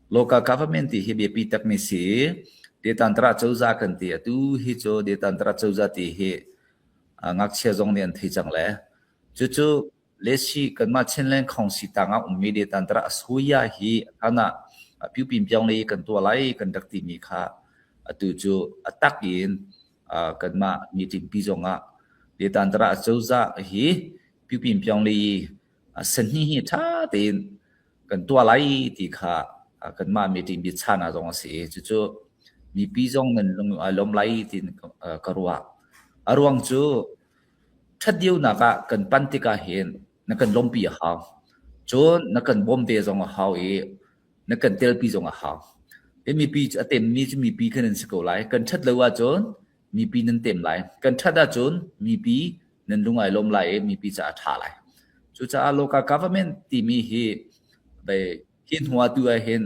Local government ti hi biapi takmi si i Detantra cozah kan ti. Atu hi cu Detantra cozah ti hi ngakchia zong nih an thei cang le cucu lesi kanmah Chinland Council tangah ummi Detantra asuya hi hlan ah pyupin piang lei kan tuah lai kan rak timi kha atu cu a tak in kanmah meeting pi zongah Detantra cozah hi pyupin piang lei sahni hi ṭha tein kan tuah lai ti kha kanmah meeting biachahnak zong a si i cucu mipi zong nan lung aa lawm lai tiin ka ruah. A ruang cu ṭhatdeuhnak ah kan pan tikah hin na kan lawmpi a hau. Cun na kan bawm ve zong a hau i na kan telpi zong a hau. Hi mipi a temmi cu mipi khan an si ko lai. Kan ṭhat lo ahcun mipi nan tem lai. Kan ṭhat ahcun mipi nan lung ai lawm lai i mipi caah a ṭha lai. Cucaah local government timi hi hi hnu ah tu ah hin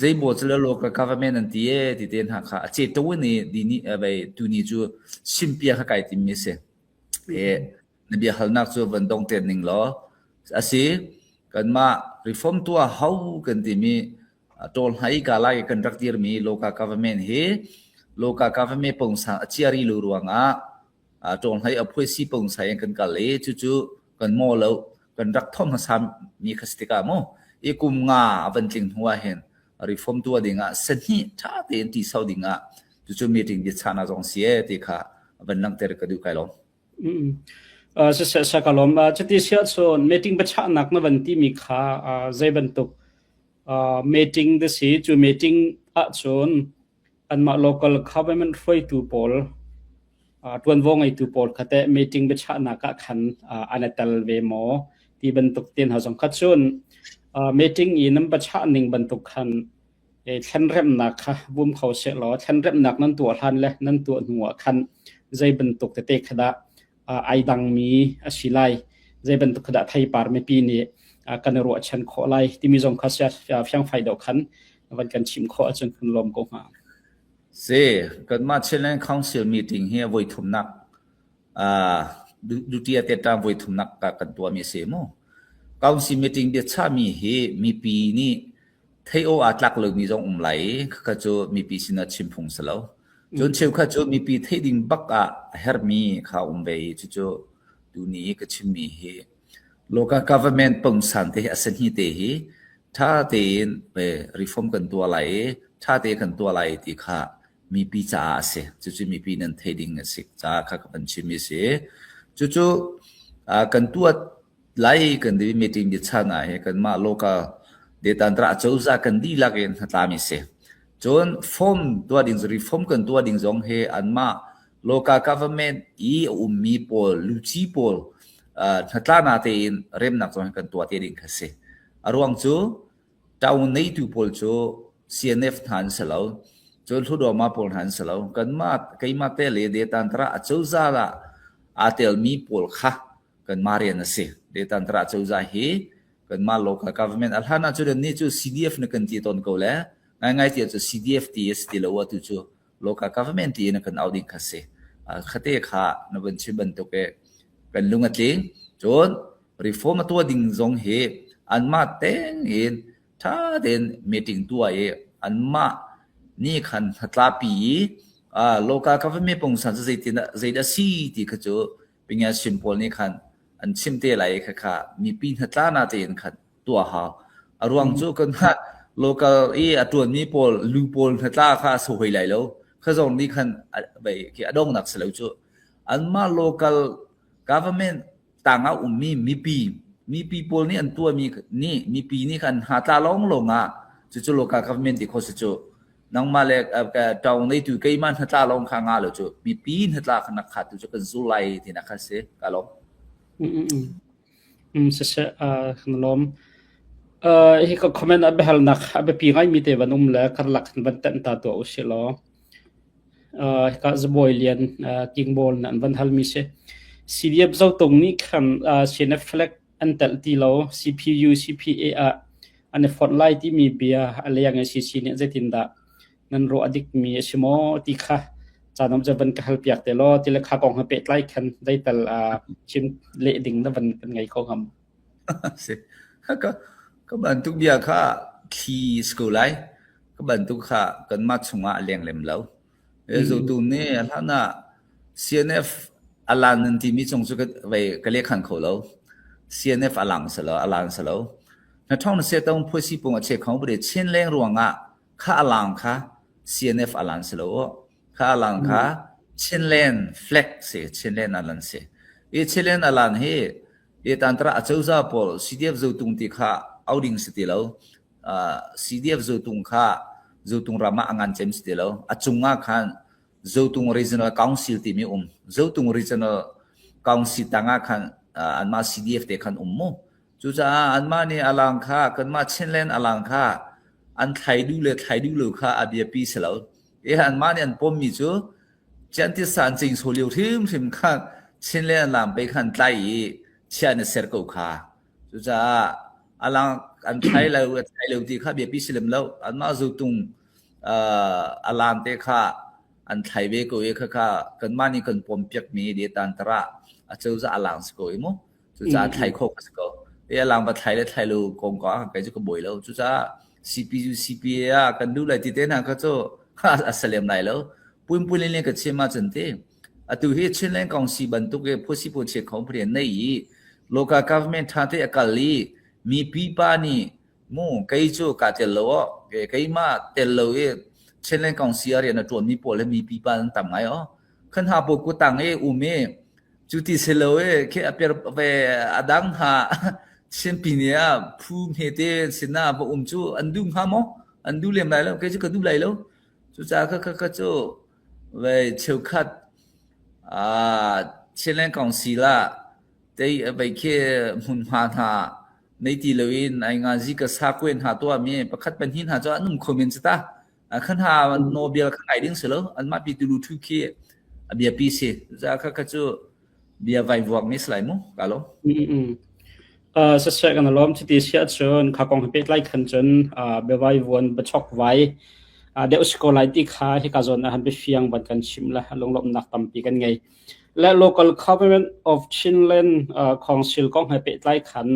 zeimaw cu le local government an ti e ti te hna kha a ce to in i ni vei tuni cu simpia kha kai timmi si. E na bia halnak cu van dong ten ning law asi kanmah reform tuah hau kan timi ṭawl hnai ka lai kan rak dirmi local government hi local government pongsa a chiari lu ruangah ṭawnghei a phuaisi pungsai in kan kal i cucu kan maw lo kan rak thom hmasa mi kha si tikah mu i kum nga a van tling hnu ah hin reform tuah dingah sahnih ṭha tein ti sau dingah cucu meeting biachahnak zong si e ti kha van langhter ka duh kai lawm. Siseh sa ka lawm. Cuti siah cun meeting biachahnak na van timi kha zei bantuk meeting da si cu meeting ahcun anmah local government hruaitu pawl ṭuanvo ngeitu pawl kha teh meeting biachahnak ah khan an i tel ve maw ti bantuk te hna zong kha cun meeting i nan biachah ning bantuk khan thlenremhnak kha bum kho sehlaw thlenremhnak nan tuah hlan le nan tuah hnu ah khan zei bantuk tete kha dah ai dangmi a si lai zei bantuk kha dah theipar mipi nih kan i ruahchan khawh lai timi zong kha fiangfai deuh khan van kan chim khawh ahcun kan lawm ko hnga. Si, kanmah Chinland Council meeting hi voi thumnak duty a tetang voi thumnak ka kan tuahmi a si mu. Council meeting biachahmi hi mipi nih thei aw aa tlak lomi zong um lai i khakha cu mipi sinah chim phung si lo. Cun cheukhat cu mipi theih ding bak ah a herhmi kha um ve i cucu tuni i ka chimmi hi local government pungsan te hi a sahni te hi ṭha tein reform kan tuah lai i ṭha tein kan tuah lai ti kha mipi caah a si. Cucu mipi nan theih ding a si caah kha ka van chimmi a si. Cucu kan tuah lai kan ti meeting biachan ah hi kanmah local detantra acozah kan dihlak in hnatlami si. Cun form tuah ding reform kan tuah ding zong hi anmah local government i a ummi pawl luci pawl hnatlana tein remnak zong hi kan tuah te ding kha si. A ruang cu town neitu pawl cu CNF hna an si lo. Cun Hludawma pawl hna an si lo. Kanmah keimah te le detantra acozah ah aa telmi pawl kha kanmah rian a si. Detantra cozah hi kanmah local government a hlan ahcun nih cu CDF na kan ti tawn ko le ngaingai ti cu CDF ti a si ti lo atu cu local government ti in kan au ding kha si. Khate kha na van chim bantuk e kan lung a tling. Cun reform a tuah ding zong hi anmah teng in ṭha tein meeting tuah i anmah nih khan hnatlapi i local government pungsan cu zeitin zeidah si ti kha cu Pingasin pawl nih khan an chim te lai i khakha mipi hnatlana tein khan tuah hau. A ruang cu kan local i a ṭuanmi pawl lu pawl hnatla kha a so hoi lai lo. Kha zong nih khan khi a dongnak si lo cu. Anmah local government tangah ummi mipi mipi pawl nih an tuahmi nih mipi nih khan hnatla lawnglawng ah cucu local government ti kho si cu. Nangmah le ṭawng neitu keimah hnatla lawng kha nga lo cu mipi hnatla kha nak kha tu cu kan zul lai ti nak kha si ka lawm. Siseh kan lawm. Hi ka comment a biahalnak a biapi ngaimi te van um le karlak kan van tenh ta tuah usih law. Hika Zabawi Lian King Ball nan van halmi si. CDF Zotung nih khan CNF flag an telh ti lo CPU CPA ah an i fonh lai timi bia a leng i CC nih zeitindah nan ruah a dikmi a si maw ti kha caan um van ka hal piak te law ti le kha kong he pehtlai khan zeital chim leh ding na van kan ngei kho ngam. Si. Ka ka bantuk bia kha thli si ko lai. Ka bantuk kha kanmah chungah a leng lem lo. Zotu nih hlan ah CNF alan nan timi cung cu vei ka lehkhan kho lo. CNF alang si lo, alan si lo. Na thong na se tong phuasi pung a che khong bude Chin leng ruangah kha alang kha CNF alan si lo. Kha alang kha Chinland flag si, Chinland alan si. I Chinland alan hi i tantra acozah pawl CDF zotung ti kha au ding si ti lo. CDF Zotung kha Zotung ram ah a ngan cem si ti lo. A cung ah khan Zotung Regional Council timi um. Zotung Regional Council tang ah khan anmah CDF te khan um mu. Cucaah anmah nih alang kha kanmah Chinland alang kha an thlai duh le thlai duh lo kha a biapi si lo. E anmah nih an pommi cu Ciantisa an cing so lio hrimhrim khan Chinland an lam pe khan tlai i chia an i ser ko kha. Cucaah alang an thlai lo a thlai lo ti kha biapi si lem lo. Anmah zotung alan te kha an thlai ve ko i khakha kanmah nih kan pom piakmi detan tara a cozah alang si ko i mu. Cucaah thlai khawh ka si ko. E alang va thlai le thlai lo kong ka kei cu ka buai lo. Cucaah CPU CPA ah kan duh lai ti te hna kha cu a salem lai lo. Puinpui le ka chim ahcun ti Atu hi Chinland Council bantuk i phuasipu chiakhong phrian nei i local government ṭha te a kal i mipi pa nih mu kei cu kaa tel lo aw keimah tel lo i Chinland Council ah rian a ṭuanmi pawl hi mipi pa an tam ngai aw. Khan ha pawl kutang i um i cu ti si lo i khi a per ve a dang hna Chinpi nih ah phu hmete sinah va um cu an duh hnga maw? An duh lem lai lo. Kei cu ka duh lai lo. Cucaah kha kha kha cu Vei cheukhat Chinland Council ah tei vei khi hmunhma hna nei ti loin ai ngazi ka sakwe hna tuahmi pakhat pahnih hna cu an um kho men cu ta. Kha hna nawlbia kha ngai ding si lo. Anmah pi tulu thu khi a biapi si. Cucaah kha kha cu bia vai vuak mi si lai mu ka lo. Siseh kan i lawm. Cuti si ahcun kha kong he pehtlai khan cun biavai vuan biachok vai deuh si ko lai ti kha hika zawn ah han biafiang van kan chimh le lunglawmhnak tampi kan ngei. Le local government of Chinland Council kong he pehtlai khan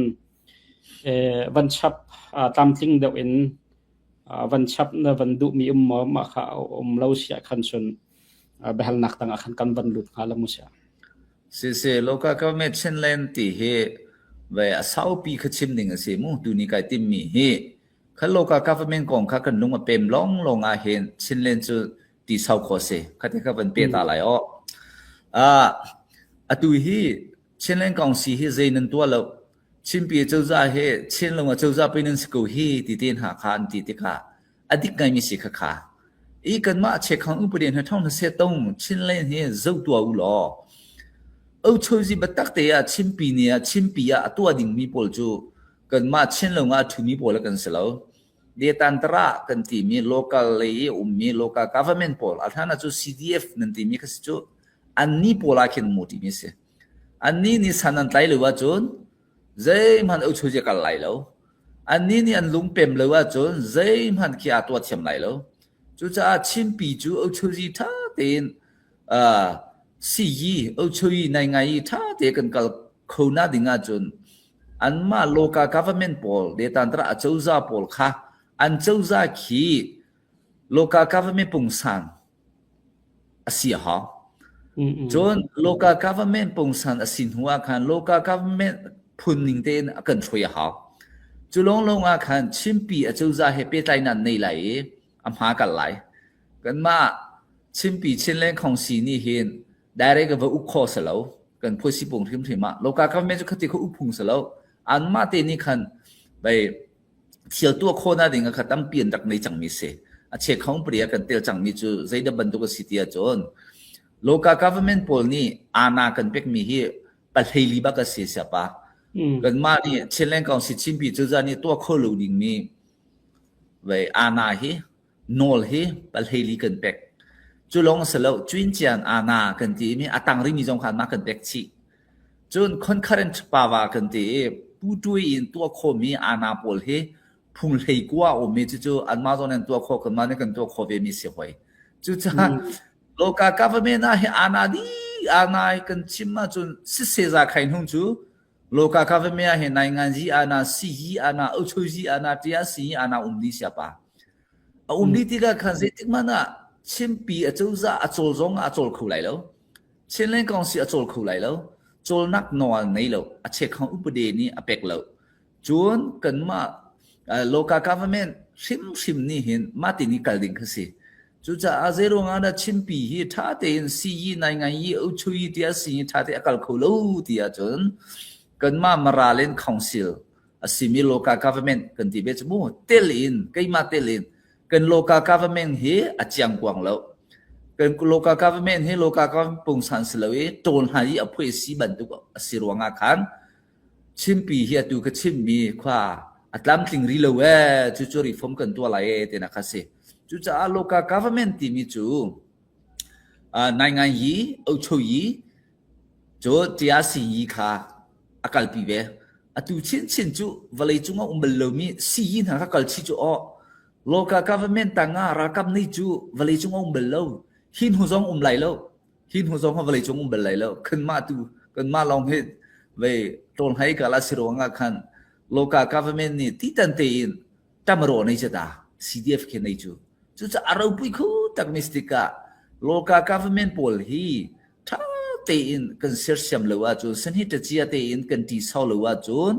van chap tlamtling deuh in van chap na van duhmi um maw mah kha um lo si ah khan cun biahalnak tang ah khan kan van lut hnga lo mu sia. Siseh local government Chinland ti hi ve a saupi kha chim ding a si mu tuni kai timmi hi kha local government kong kha kan lung a pem long long ah hin Chinland cu ti sau kho si khate kha van pe ta lai o ah atu hi Chinland Council hi zei nan tua lo Chinpi cozah hi Chinlung a cozah pe nan si ko hi ti te hna kha an ti tikah a dik ngaimi si kha kha. I kanmah chekhang upadi hna thong hna se tong Chinland hi zo tua u law. Ochozi batak te ah Chinpi ni ah Chinpi ah a tua dingmi pawl cu kanmah Chinlung ah a thumi pawl kan si lo. Detantara kan timi local lei i ummi local government pawl a hlan ah cu CDF nan timi kha si cu anni pawl ah khin mu timi si. Anni nih san an tlai lo ahcun zeihmanh ochozi a kal lai lo. Annih nih an lungpem lo ahcun zeihmanh khi aa tuah thiam lai lo. Cucaah Chinpi cu ochozi ṭha tein uh, siyi ochoyi nai ngai i ṭha te kan kal kho na ding ahcun anmah local government pawl detantra acozah pawl kha an cozah khi local government pungsan a si a hau. Cun local government pungsan a si hnu ah khan local government phun ning tein a kan hruai a hau. Cu lawnglawng ah khan Chinpi acozah he pehtlainak nei lai i a hma kal lai. Kanmah Chinpi Chinland Council nih hin direct va uk kho si lo. Kan phuasi pung hrimhrim ah local government cu khati kha uk phung si lo. Anmah te nih khan bei thil tuah khawhnak ding ah kha tampi an rak nei cangmi si. A chekhong pari ah kan tel cangmi cu zeidah bantuk a si ti ahcun local government pawl nih ana kan pekmi hi pahleili bak a si siapa. Kanmah nih Chinland Council Chinpi cozah nih tuah kho lo dingmi vei ana hi nawl hi pahleili kan pek. Cu lawng si lo cuincian ana kan ti mi a tang rimi zong kha anmah kan pek chih. Cun concurrent power kan ti i puṭui in tuah khawhmi aana pawl hi phung hleikua a ummi cucu anmah zawn in tuah khawh kanmah nih kan tuah khawh vemi si hoi. Cucaah local government ah hi aana dih aana kan chim ahcun siseza khai hnung cu. Local government ah hin nainganzi ana, siyi ana, uchuzi ana, tiasi ana um dih siapa. A um dih tikah khan zeitik hmanh ah Chinpi a cozah a cawl zong ah a cawl kho lai lo. Chinland Council a cawl kho lai lo. Cawlnak nawl nei lo. A chekhang upade nih a pek lo. Cun kanmah local government hrimhrim nih hin mah ti nih kal ding kha si. Cucaah zeiruang ah dah Chinpi hi ṭha tein siyi naingai uchuyi tiah si hi ṭha te a kal kho lo ti ahcun kanmah Mara Land Council a simi local government kan ti ve cu mu tel in keimah tel in kan local government hi a ciangkuang lo. Kan local government hi local government pungsan si lo i ṭawl hna i a phuai si bantuk a si ruangah khan Chinpi hi atu ka chimmi khua a tlamtling rih lo ee, cucu reform kan tuah lai ee tinak kha si. Cucaah local government timi cu uh, nainganyi, ochoyi, cu tiasiyi kha a kalpi ve. Atu chinchin cu vawleicung ah um bal lomi siyi hna kha kal chih cu aw local government tangah ralkap nei cu vawleicung ah um bal lo. Hi hnu zong um lai lo. Hi hnu zong vawlei cung um bal lai lo. Kanmah tu kanmah lawng hi vei ṭawl ka la si ruangah khan local government nih titan tein tamro nei cha ta CDF khi nei cu. Cucaah a ropui khu tak mistik ah local government pawl hi ṭha tein kan sersiam lo ahcun sanhi ṭacia tein kan ṭi sau lo ahcun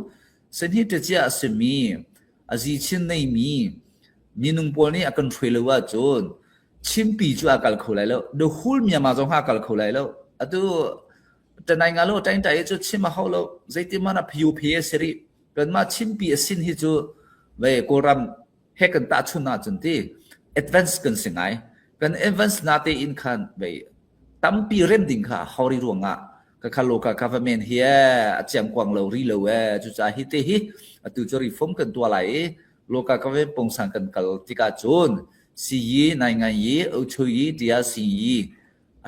sanhi ṭacia a simi a zi chin neimi minung pawl nih a kan hruai lo ahcun Chinpi cu a kal kho lai lo. The whole Myanmar zong a kal kho lai lo. Atu tanai nga lo tain tai cu chim a hau lo. Zeitin mana phiu phe a si rih. Kanmah Chinpi a sin hi cu ve Kawlram he kan tahchun ahcun ti advance kan si ngai. Kan advance na te in khan ve tampi rem ding kha hauri ruangah ka kha local government hi a chiangkuang lo ri lo e cucaah hi te hi atu cu reform kan tuah lai i local government pungsan kan kal tikah cun siyi nainganyi uchuyi tiah siyi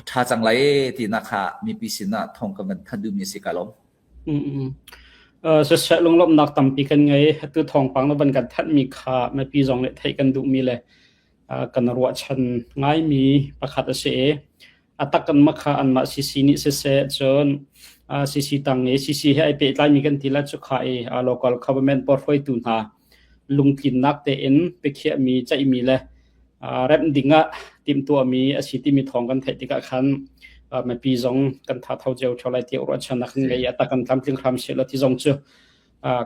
a ṭha cang lai e tinak kha mipi sinah thawng kan van thanh duhmi si ka lawm. Siseh lunglawmhnak tampi kan ngei. Atu thawngpang na van kan thanhmi kha mipi zong nih theih kan duhmi le kan ruahchan ngaimi pakhat a si i a tak kan ma kha anmah CC nih siseh cun CC tang i CC he ai pehtlaimi kan ti la cu kha i local government board hruaitu hna lungtlinnak tein biakhiahmi ceihmi le remh ding ah timhtuahmi a si timi thawng kan theih tikah khan mipi zong kan tha tho cio ṭheo lai tiah ruahchannak kan ngei a tak kan tlamtling hram seh law ti zong cu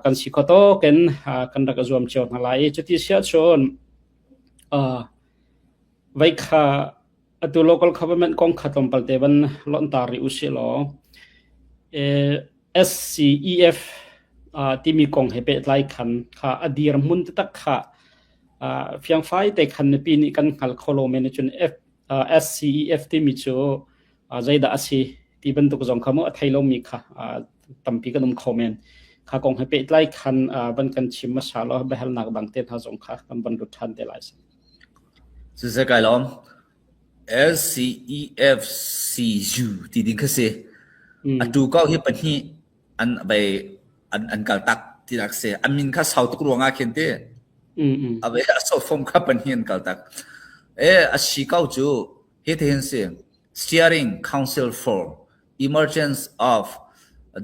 kan si kho tawk in kan rak zuam cio hna lai i cuti siah cun vai kha atu local government kong kha tlawmpal te van lontar rih usih law SCEF timi kong he pehtlai khan kha a dirhmun taktak kha fiangfai te khan mipi nih kan hngal kho lo men cun F, SCEF timi cu zeidah a si ti bantuk zong kha mu a thei lomi kha tampi kan um kho men kha kong he pehtlai khan van kan chim hmasa law biahalnak dang te hna zong kha kan van lut ṭhan te lai. Siseh kai lawm. LCEFCU ti ding kha si. Atu ko hi pahnih an bei an an kal tak ti nak si. An min kha sau tuk ruangah khin ti. A bei a so fom kha pahnih an kal tak. E a si ko cu hi te hin si. Steering Council for Emergence of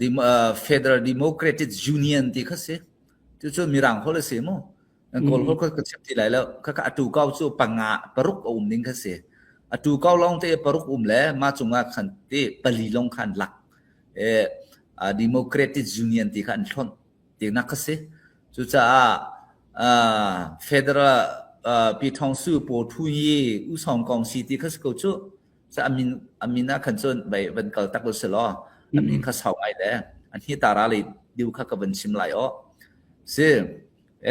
the uh, Federal Democratic Union ti kha si. Cucu mirang holh a si mu. Kawl holh kha ka chim ti lai lo. Khakha atu kau cu panga paruk a um ding kha si. Atu kau lawng te paruk um le mah cungah khan te pali lawng khan lak. E, Democratic Union ti kha an hlonh tinak kha si. Cucaah uh, Federal uh, Pi Thong Su Po Thu Yi U Song Kong si ti kha si ko cu. Sa amin amin ah khan cun bai van kal tak si law amin kha sau ngai le an hi tara le diu kha ka van chim lai o. Si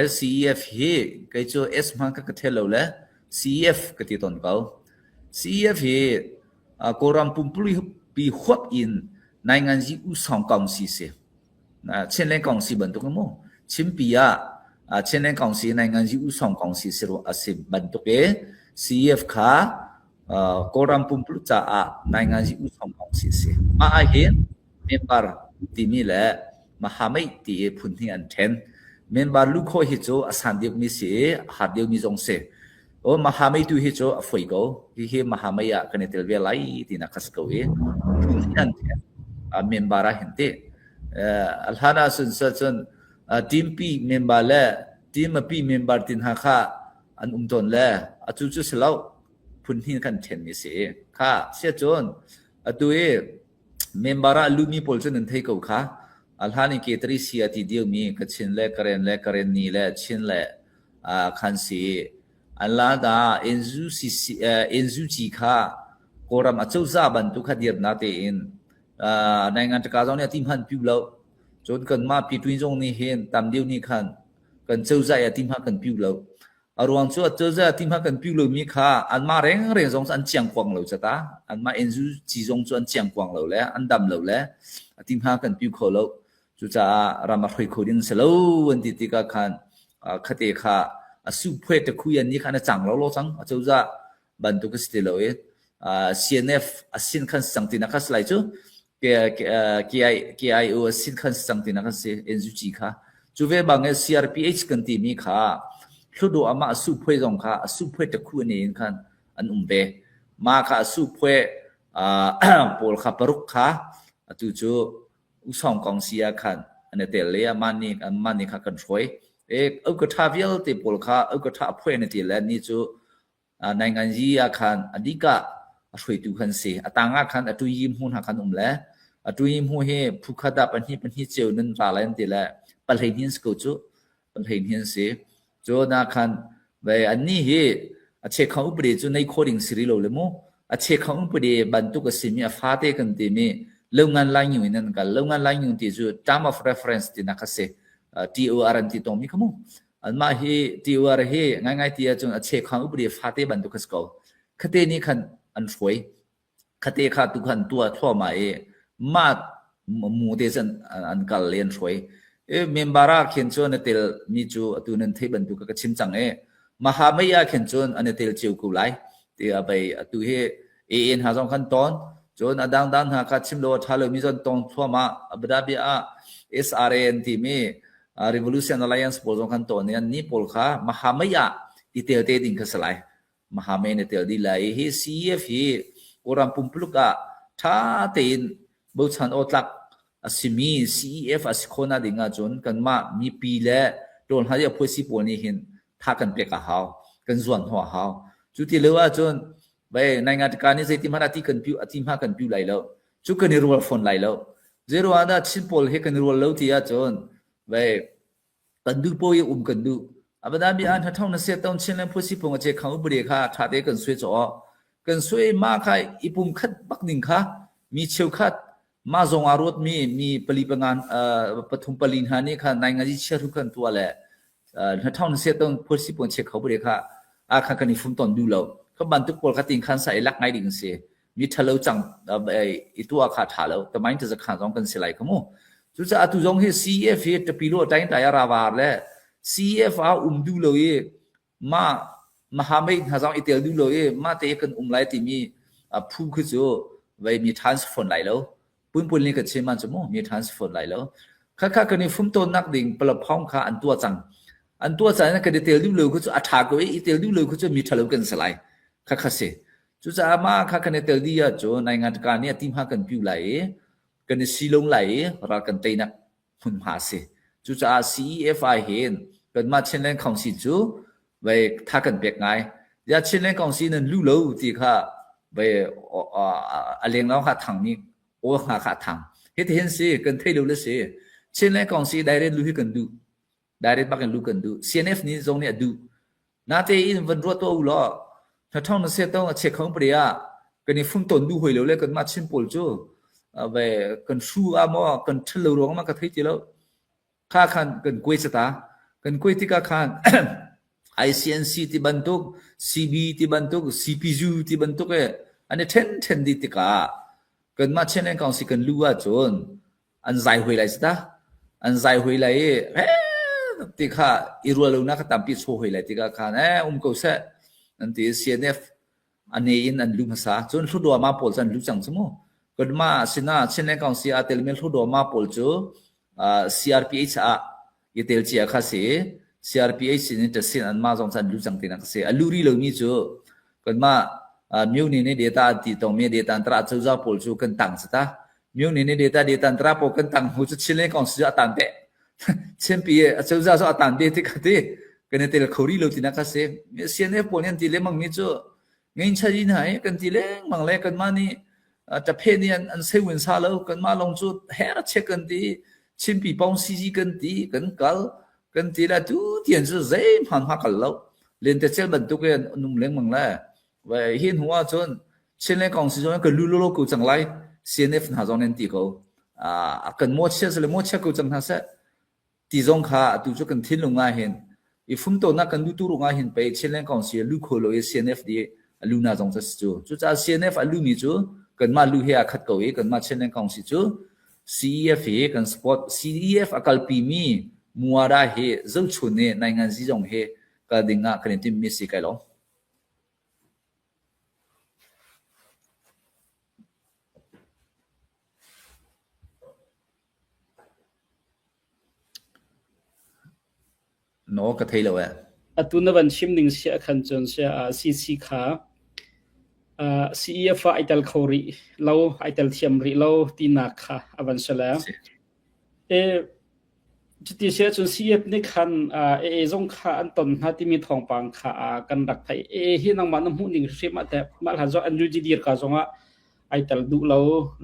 LCEF hi kei cu S hmang ka ka thel lo le CEF ka ti tawn ko. CEF hi Kawlram pumpului huap in nainganzi usawng kaungsi si. Chinland Kaungsi bantuk mu. Chimpi ah Chinland Kaungsi nainganzi usawng kaungsi si a si bantuk i CEF kha Kawlram pumpuluk caah nainganzi usawng kaungsi si. Mah ah hin member timi le Mahamei ti i phun hnih an ṭhen. Member luh khawh hi cu a san deuhmi si i a har deuhmi zong si. O Mahamei tu hi cu a foi ko. Hihi Mahamei ah kan i tel ve lai tinak kha si ko i phun hnih an ṭhen. Member ah hin ti. A hlan ah cun cun team P member le team P member ti hna kha an um tawn le atu cu si lo phun hnih kan ṭhenmi si. Kha sia cun atu i member ah lumi pawl cu nan thei ko kha. A hlan i K3 C a ti diomi Kachin le Karen le Karenni le Chin le khan si. An la dah NUG kha Kawlram acozah bantuk kha dirnak tein naingan ṭaka zong nih a ti hmanh piu lo. Cun kanmah Pyitwin zong nih hin tam deuh nih khan kan cozah i a ti hmanh kan piu lo. A ruang cu a cozah a ti hmanh kan piu lomi kha anmah rengreng zong cu an ciangkuang lo ca ta. Anmah NUG zong cu an ciangkuang lo le an dam lo le a ti hmanh kan piu kho lo. Cucaah ram a hrui kho ding si lo an ti tikah khan khate kha a suphuai takhui an nih khan a cang lo lo cang. Acozah bantuk a si ti lo i CNF a sin khan si cang tinak kha si lai cu. KIO a sin khan si cang tinak kha si NUG kha. Cu ve bang in CRPH kan timi kha hludo amah suphuai zong kha a suphuai takhu an in khan an um ve. Mah kha a suphuai pawl kha paruk kha atu cu Usawng kong si ah khan an i tel i amah nih anmah nih kha kan hruai. E uka ṭha vialte pawl kha uka ṭha a phuai an i tel le annih cu nainganzi ah khan a dikah a hruaitu khan si. A tang ah khan a tuyi hmu hna khan um le a tuyi hmu hi phu khat ah pahnih pahnih cio nan ra lai an ti le pahlei hnin si ko cu. Pahlei hnin si. Cun ah khan ve annih hi a chekhang upadi cu nei kho ding si rih lo le mu. A chekhang upadi bantuk a simi a fate kan timi Longan Lainyu in an kal. Longan Lainyu ti cu term of reference tinak a si. TOR an ti tawngmi kha mu. Anmah hi TOR hi ngaingai ti ahcun a chekhang upadi fate bantuk a si ko. Khate nih khan an hruai. Khate kha tu khan tuah thluahmah i mah mu te cun an kal i an hruai. I member ah khin cun a tel mi cu atu nan theih bantuk ka chim cang i Mahamei ah khin cun an i tel cio ko lai tiah bei atu hi AA hna zong kan ton. Cun a dangdang hna kha chim lo a ṭha lomi zong tong thluahmah. Abu Dhabi ah SRA an timi Revolution Alliance pawl zong kan ton i annih pawl kha Mahamei ah i tel te ding kha si lai. Mahame na tel dih lai. Hi CEF hi Kawlram pumpuluk ah ṭha tein bochan awtlak a simi CEF a si khawhnak ding ahcun kanmah mipi le ṭawl hna i a phuaisi pawl nih hin tha kan pek a hau. Kan zuan hnawh a hau. Cu ti lo ahcun bai naingatika nih zeiti hmanh a ti kan piu a ti hmanh kan piu lai lo. Cu kan i rual fawn lai lo. Zeiruang ah dah Chin pawl hi kan i rual lo ti ahcun bai kan duh paoh i um kan duh. Abada bi an thong na se ton chin le phusi phung a che khang upade kha tha te kan sui chaw kan sui ma kha i pum khat bak ning kha mi cheu khat ma zong a ruat mi mi pali pangan pathum pali hna nih kha nai ngaji chia ru kan tua le na thong na se ton phusi phung che khau bure kha a kha kan i fum ton du lo kha bantuk pawl kha tin khan sa i lak ngai ding si mi ṭhalo cang i tuah kha ṭha lo tamain tazakha zong kan si lai kha mu cucaah atu zong hi CEF hi tapi lo tain tai ravar le CEF ah um duh lo i ma mahamei hna zong i tel duh lo i ma te kan um lai timi phu khi cu vei mi ṭhan si fawn lai lo punpun nih ka chim an cu mu mi ṭhan si fawn lai lo kha kha kan i fum tawn nak ding palapong kha an tuah cang an tuah cang kan i tel duh lo khu cu a ṭha ko i i tel duh lo khu cu mi ṭhalo kan si lai kha kha si Cucaah mah kha kan i tel dih ahcun nainganṭaka nih a ti hma kan piu lai i kan i silung lai i ral kan teinak hmunhma a si. Cucaah CEF ah hin kanmah Chinland Council cu vei tha kan pek ngai. Ya Chinland Council nan lu lo ti kha vei a lenglang kha thang mi aw hnga kha thang. Hitihin si kan thei lo le si. Chinland Council direct lu hi kan duh. Direct bak in lu kan duh. CNF nih zong nih a duh. Natein van ruat tuah u law hnathawng na set a che khong pari ah kan i fum ton duh hoi lo le kanmah Chin pawl cu ve kan hru ah maw kan ṭhal lo ruang ma ka thei ti lo. Kha khan kan kuai chata. Kan kuai tikah khan ICNC ti bantuk, CB ti bantuk, CPU ti bantuk e an i ṭhen ṭhen dih tikah kanmah Chinland Council kan lu ahcun an zai hui lai ta an zai hui lai i he ti kha i rual lo nak tampi chaw hui lai tikah khan eh um ko seh an ti CNF ane in an lu hmasa cun hludua ma pawl cu an lu cang cu mu kanmah sinah Chinland Council ah telmi hludua ma pawl cu CRPH ah i tel cia kha si CRPH in tasin an mah zong cu an lu cang tinak si a lu ri lomi cu kanmah myo ni nih data an ti tongmi data an tara cozah pawl cu kan tang ta. Myone ne data data tra po kan tang hu chu Chinland Council a tan te. Chinpi a cozah cu a tan te ti ka ti. Kan i tel kho rih lo tinak ka si. CNF pawl nih an ti lengmang mi cu ngeinchari hna hi kan ti lengmang le kanmah nih ṭaphe nih an an sewin sa lo kanmah lawng cu her chek kan ti Chinpi pawng CG kan ti kan kal kan ti le tu tian cu zeihmanh hma kal lo lentecel bantuk in an um lengmang le hi hnu ah cun Chinland Council zong kan lu lo ko cang lai CNF hna zong nan ti ko kan mawchia sile mawchia ko cang hna seh ti zong kha atu cu kan thinlung ah hin i fumtonak kan duhtu ruangah hin pei Chinland Council lu kho lo i CNF di a lu na zong cu si cu. Cucaah CNF a lumi cu kanmah lu he aa khat ko i kanmah Chinland Council cu CEF hi kan support CEF a kalpi mi muara hi zohchun i nainganzi zong hi kal ding ah kan i timmi si kai lo. No ka thei lo eh. Atu na van chim ning sia khan cun sia CC kha CEF ah ai tel kho rih lo, ai tel thiam rih lo tinak kha a van si le. E cuti sia cun CEF nih khan AA zong kha an ton hna timi thawngpang kha kan rak theih. AA hi nangmah na hmuh ning hrim ah teh mah hlan zong NUG dir ka zong ah ai tel duh lo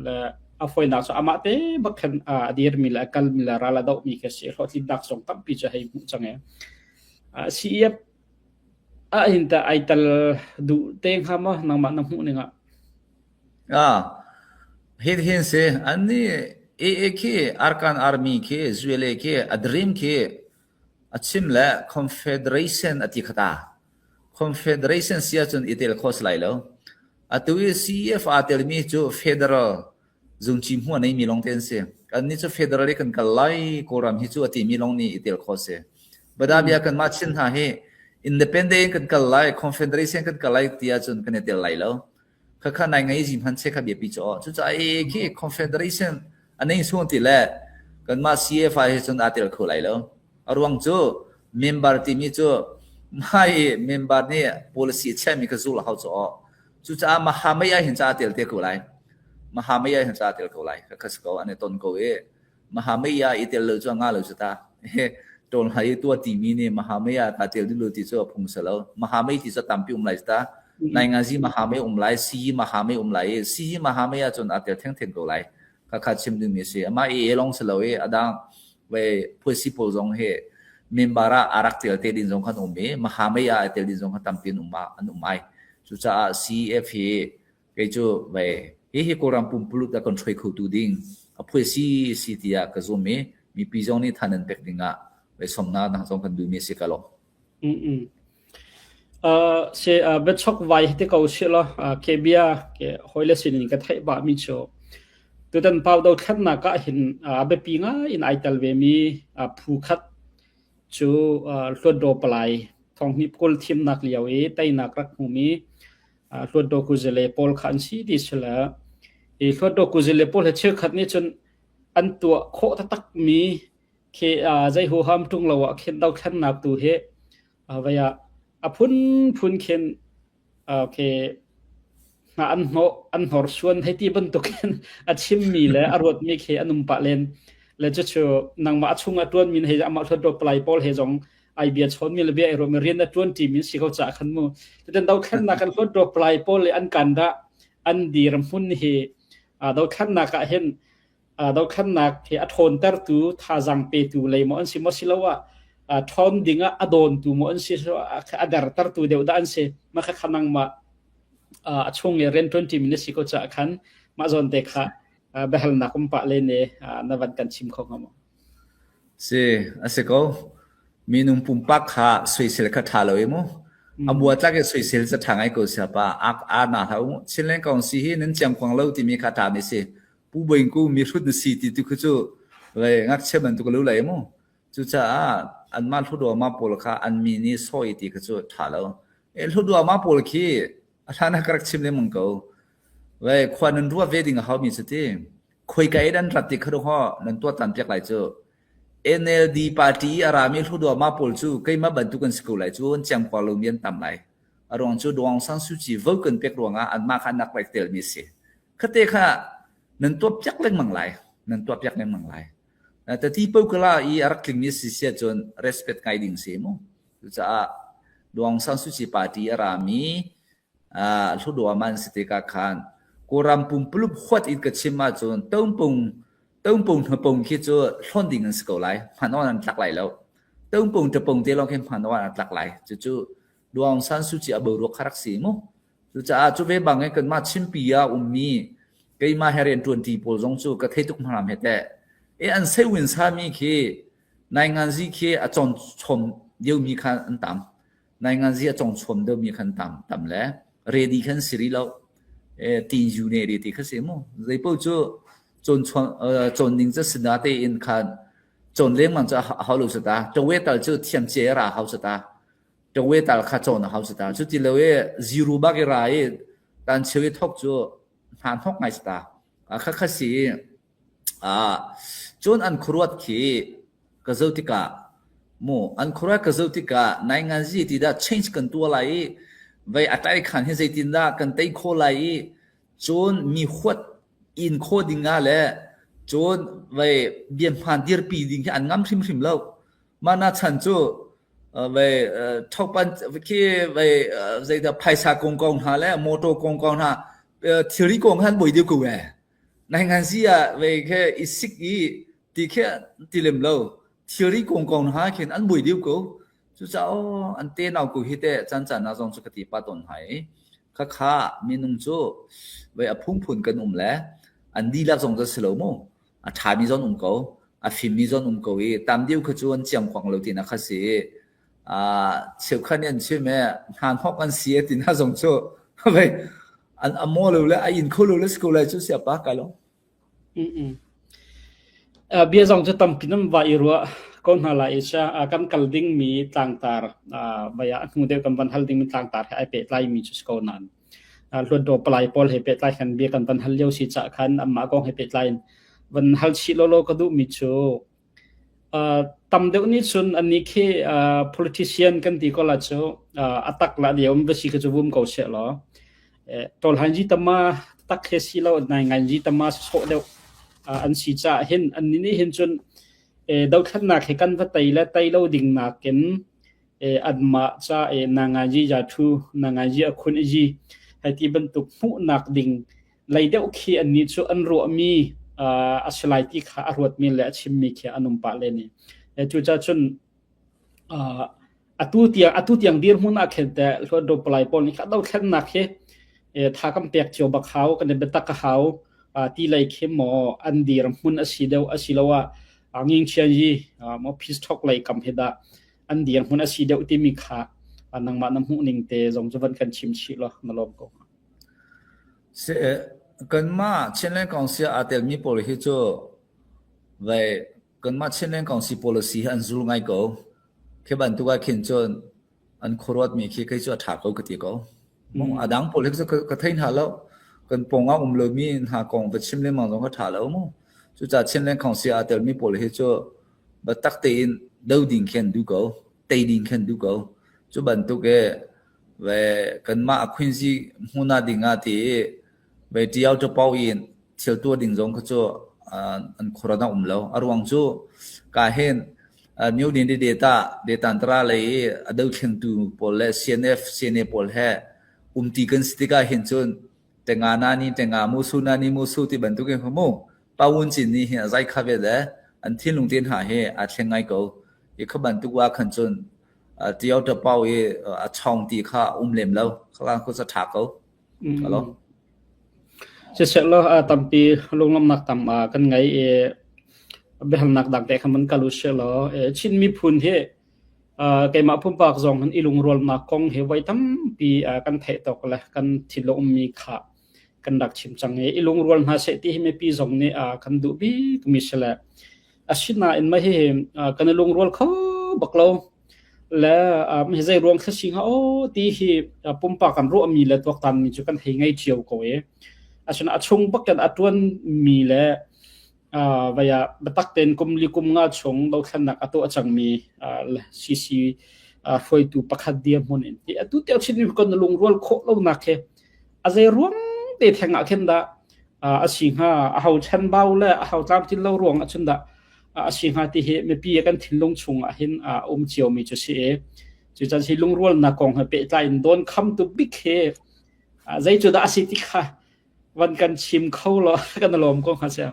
le a fawinak cu amah te bak khan a dirmi le a kalmi le ral a dohmi khi a si. Hlawhtlinnak zong tampi cu hei hmuh cang e. CEF ah hin tah ai tel duh te hnga maw nangmah na hmuh ning ah? Ah, hin hin si an ni AA khi Arkan Army khi Zuele khi a dream khi a chim le Confederation a ti khata. Confederation si ahcun i tel kho si lai lo. Atu i CEF aa telmi cu federal zungci hmuh a neimi lawngte an si. Kannih cu federal i kan kal lai Kawlram hi cu a timi lawng nih i tel kho si. Badabia kanmah Chin hna hi independent in kan kal lai, confederation kan kal lai ti ahcun kan i tel lai lo. Khakha nai ngai zi hman che kha biapi cu aw. Cucaah AA khi confederation a nei sung ti le kanmah CFI hi cun aa tel kho lai lo. A ruang cu member timi cu mah i member nih policy a chiahmi kha zul a hau cu aw. Cucaah Mahamei ah hin ca aa tel te ko lai. Mahamei ah hin ca aa tel ko lai. Kha si ko an i ton ko i Mahamei ah i tel lo cu a nga lo cu ta. Ṭawl hai i tua timi nih Mahamei ah kaa tel duh lo ti cu a phung si lo. Mahamei ti cu tampi um lai cu ta. Naingazi Mahamei um lai, Siyi Mahamei um lai i Siyi Mahamei ah cun aa tel thengtheng ko lai. Khakha chim dingmi a si. Amah i lawng si lo i a dang ve phuasi pawl zong hi member ah aa rak tel te ding zong khan um i Mahamei ah aa tel ding zong khan tampi an um an um ai. Cucaah CEF hi kei cu ve hihi Kawlram pumpuluk a kan hruai khotu ding a phuasi si tiah ka zum i mipi zong nih than an pek ding ah ve somnak dang zong kan duhmi a si ka lawm. Mm Se biachok vai hi te ko si law ke bia ke hawile sin in ka theih ba mi cu tutan pau do thlennak ah hin a biapi ngai in ai tel ve mi phu khat cu Hluatdaw palai thonghni kul thimnak lio i teinak rak hmumi Hluatdaw kuzile pawl kha an si ti si le i Hluatdaw kuzile pawl he cheukhat nih cun an tuah khawh taktak mi khi zei huham ṭung lo ah khin dothlennak tu hi vei ah a phunphun khin khi hna an hnawh an hnorsuan hei ti bantukin a chimmi le a ruatmi khi an um pah len le cucu nangmah a chung a ṭuanmi hei amah hluatdaw palai pawl he zong ai bia chawnmi le bia ai ruahmi rian a ṭuan ṭimi si ko caah khan mu tutan dothlennak kan hluatdaw palai pawl le an kan dah an dirhmun hi dothlennak ah hin dothlennak hi a ṭhawntertu thazaang petu lei maw an si maw siloah ṭhawn ding ah a dawntu maw an si a dertertu deuh dah an si mah kha nangmah a chung i rian ṭuan ṭimi na si ko caah khan mah zawn te kha biahalnak um pah len i na van kan chim kho hnga maw? Si, a si ko. Minung pumpak kha soisel kha ṭha lo i mu. A bua tlak i soisel cu ṭha ngai ko sia pa. A a na hlah u. Chinland Council hi nan ciangkuang lo timi kha ṭha mi si. Pu Bawi Ku mihrut na si ti tu khu cu ngakchia bantuk lo lai mu. Cucaah anmah hluduama pawl kha an mi nih sawi ti kha cu ṭha lo. E hluduama pawl khi a hlan ah ka rak chim lengmang ko. Ve khua nan ruah ve ding a hau mi cu ti. Khoika in an rat ti kha ho nan tuah tan piak lai cu. NLD party a rami hluduama pawl cu keimah bantuk an si ko lai cu an ciangkuar lomi an tam lai. A ruang cu Daw Aung San Suu Kyi vote kan pek ruangah anmah kha an rak tel mi a si. Khate kha. Nan tuah piak lengmang lai. Nan tuah piak lengmang lai. Tati pokala i a rak tlingmi si sia cun respect ngai ding si mu. Cucaah Daw Aung San Suu Kyi party a rami Hluttaw man si tikah khan Kawlram pumpuluk huat in ka chim ahcun tongpung tongpung hnapung khi cu hlawn ding an si ko lai. Hman awk an tlak lai lo. Tongpung tapung te lawng khi hman awk an tlak lai. Cucu Daw Aung San Suu Kyi a boruak kha rak si mu. Cucaah cu ve bang in kanmah Chinpi ah ummi keimah he rianṭuanṭi pawl zong cu ka thei tuk hna hme teh. E an sewin sami khi nainganzi khi a cawn chom deuhmi kha an tam. Nainganzi a cong chom deuhmi khan tam tam le ready khan si rih lo. E tin yu ne ri ti kha si mu. Zeipaoh cu cawn cawn ning cu sina tein khan cawn lengmang cu a hau lo ta. Tawe tal cu thiam cia ra hau ta. Tawe tal kha cawn a hau ta. Cu ti lo i zero bak i ra i tan cheu i thok cu hna hnok ngai ta. Kha kha si Cun an khuaruat khi ka zoh tikah mu an khuaruat ka zoh tikah nainganzi ti dah change kan tuah lai i vei a tai khan hi zeitindah kan tei khawh lai i cun mi huat in khawh ding ah le cun vei biahmaan dirpi ding hi an ngam hrimhrim lo. Mah na chan cu vei thopan khi vei zeidah phaisa kong kong hna le motor kong kong hna thilri kong han boi deuh ko ee. Nainganzi ah vei khe i sik i ti khe ti lem lo. Thilri kongkong hna khin an buai deuh ko. Cucaah aw an te nau ko hi teh caan caan ah zong cu ka ti pah tawn hna i khakha minung cu vei a phungphun kan um le an dihlak zong cu si lo mu. A ṭhami zong um ko, a fimmi zong um ko i tam deuh kha cu an ciangkuang lo tinak kha si i cheukhat nih an chim i hnahnawk an si ti hna zong cu vei an a maw lo le a in kho lo le si ko lai cu sia pa kai lo. Bia zong cu tampi nan va i ruah ko hna lai i kan kal dingmi tlangtar vai ah hnu deuh kan van hal dingmi tlangtar he ai pehtlai mi cu si ko nain hluatdaw palai pawl he pehtlai khan bia kan van hal lio si cah khan anmah kong he pehtlai in van hal chih lawlaw ka duhmi cu Tam deuh nih cun annih khi politician kan ti ko la cu a tak la lio va si kha cu vum ko seh law tawlhanzi tama tak he si lo nainganzi tama sawh deuh an si caah hin annih nih hin cun dothlatnak he kan va tei le tei lo ding nakin anmah ca nanganzi ja thu nanganzi a khun i hei ti bantuk hmuhnak ding lei deuh khi annih cu an ruahmi a si lai ti kha a ruatmi le a chimmi khi an um pah len i cucaah cun atu tiang atu tiang dirhmun ah khin teh hluatdaw palai pawl nih kha dothlennak hi tha kan pek cio bak hau kan i biatak a hau ti lei khi maw an dirhmun a si deuh asiloah ngingchian yi maw peace talk lei kam hi dah an dirhmun a si deuh timi kha nangmah na hmuh ning te zong cu van kan chim chih law na lawm ko. Kanmah Chinland Council aa telmi pawl hi cu vei kanmah Chinland Council policy hi an zul ngai ko. Khi bantuk ah khin cun an khuaruatmi khi kei cu a ṭha ko ka ti ko. A dang pawl hi cu ka thei hna lo. Kan pawng ah um lomi hna kong va chim lengmang zong kha ṭha lo mu. Cucaah Chinland Council aa telmi pawl hi cu biatak tein do ding khi an duh ko. Tei ding khi an duh ko. Cu bantuk i Ve kanmah a khuinzi hmun ah ding ah ti i ve ṭiao ṭapau in thil tuah ding zong kha cu an khuaruat a um lo. A ruang cu ka hin New Dindi data detantara lei i a dothlengtu pawl le CNF CNA pawl he umti kan si tikah hin cun tenga na ni tenga musu na ni musu ti bantuk in mu pawun cin ni hi a zai kha ve le an thinlung te hna hi aa thleng ngai ko. I kha bantuk wa khan cun Ṭio ṭapau i a chawng ti kha a um lem lo. Khalang khu ca ṭha ko. Alo. Siseh law tampi lunglawmhnak tam kan ngei i biahalnak dang te kha man kal u sih law Chin miphun hi keimah pumpak zong hin i lungrualnak kong hi voi tampi kan theih tawk le kan thinlung ummi kha kan rak chim cang i i lungrual hna seh ti hi mipi zong nih kan duh bik mi si le Asinain mah hihi kan i lungrual kho bak lo. Le hi zei ruang thla si hnga aw ti hi pumpak kan ruahmi le tuaktanmi cu kan hei ngei cio ko i. Asinain a chung bak in a ṭuanmi le vai ah biatak tein kum li kum nga chung dothlennak a tuah cangmi CC hruaitu pakhat dirhmun in ti atu tiang Chin kan lungrual khawh lonak hi a zei ruang te theng ah khin dah? a si hnga aho chanbau le aho tlamtlin lo ruang ahcun dah a si hnga ti hi mipi kan thinlung chung ah hin a um cio mi cu si i cucan hi lungrualnak kong he pehtlai in dawn khamtu bik hi zei cu dah a si ti kha van kan chim kho law kan lawm ko hnga sia.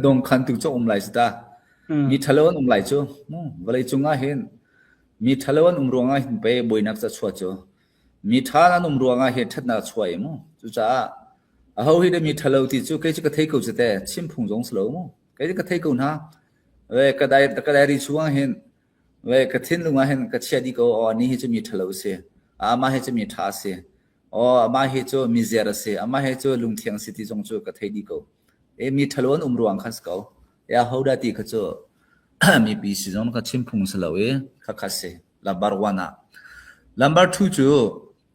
Dong khan tu cu um lai si ta. Mi ṭhalo an um lai cu. Vawlei cung ah hin mi ṭhalo an um ruangah hin pei buainak ca chuah cu. Mi ṭha an um ruangah hin ṭhatnak a chuah i mu. Cucaah aho hi dah mi ṭhalo ti cu kei cu ka thei ko cu te. Chim phung zong si lo mu. Kei cu ka thei ko hna. Ve ka dai ka diary chung ah hin ve ka thinlung ah hin ka chia dih ko. Aw ni hi cu mi ṭhalo a si. Amah hi cu mi ṭha a si. Aw amah hi cu mizer a si. Amah hi cu lungthiang si ti zong cu ka thei dih ko. E mi ṭhalo an um ruang khan si ko. E aho dah ti kha cu mipi si zong ka chim phung si lo i khakha si. Lambar one ah. Lambar two cu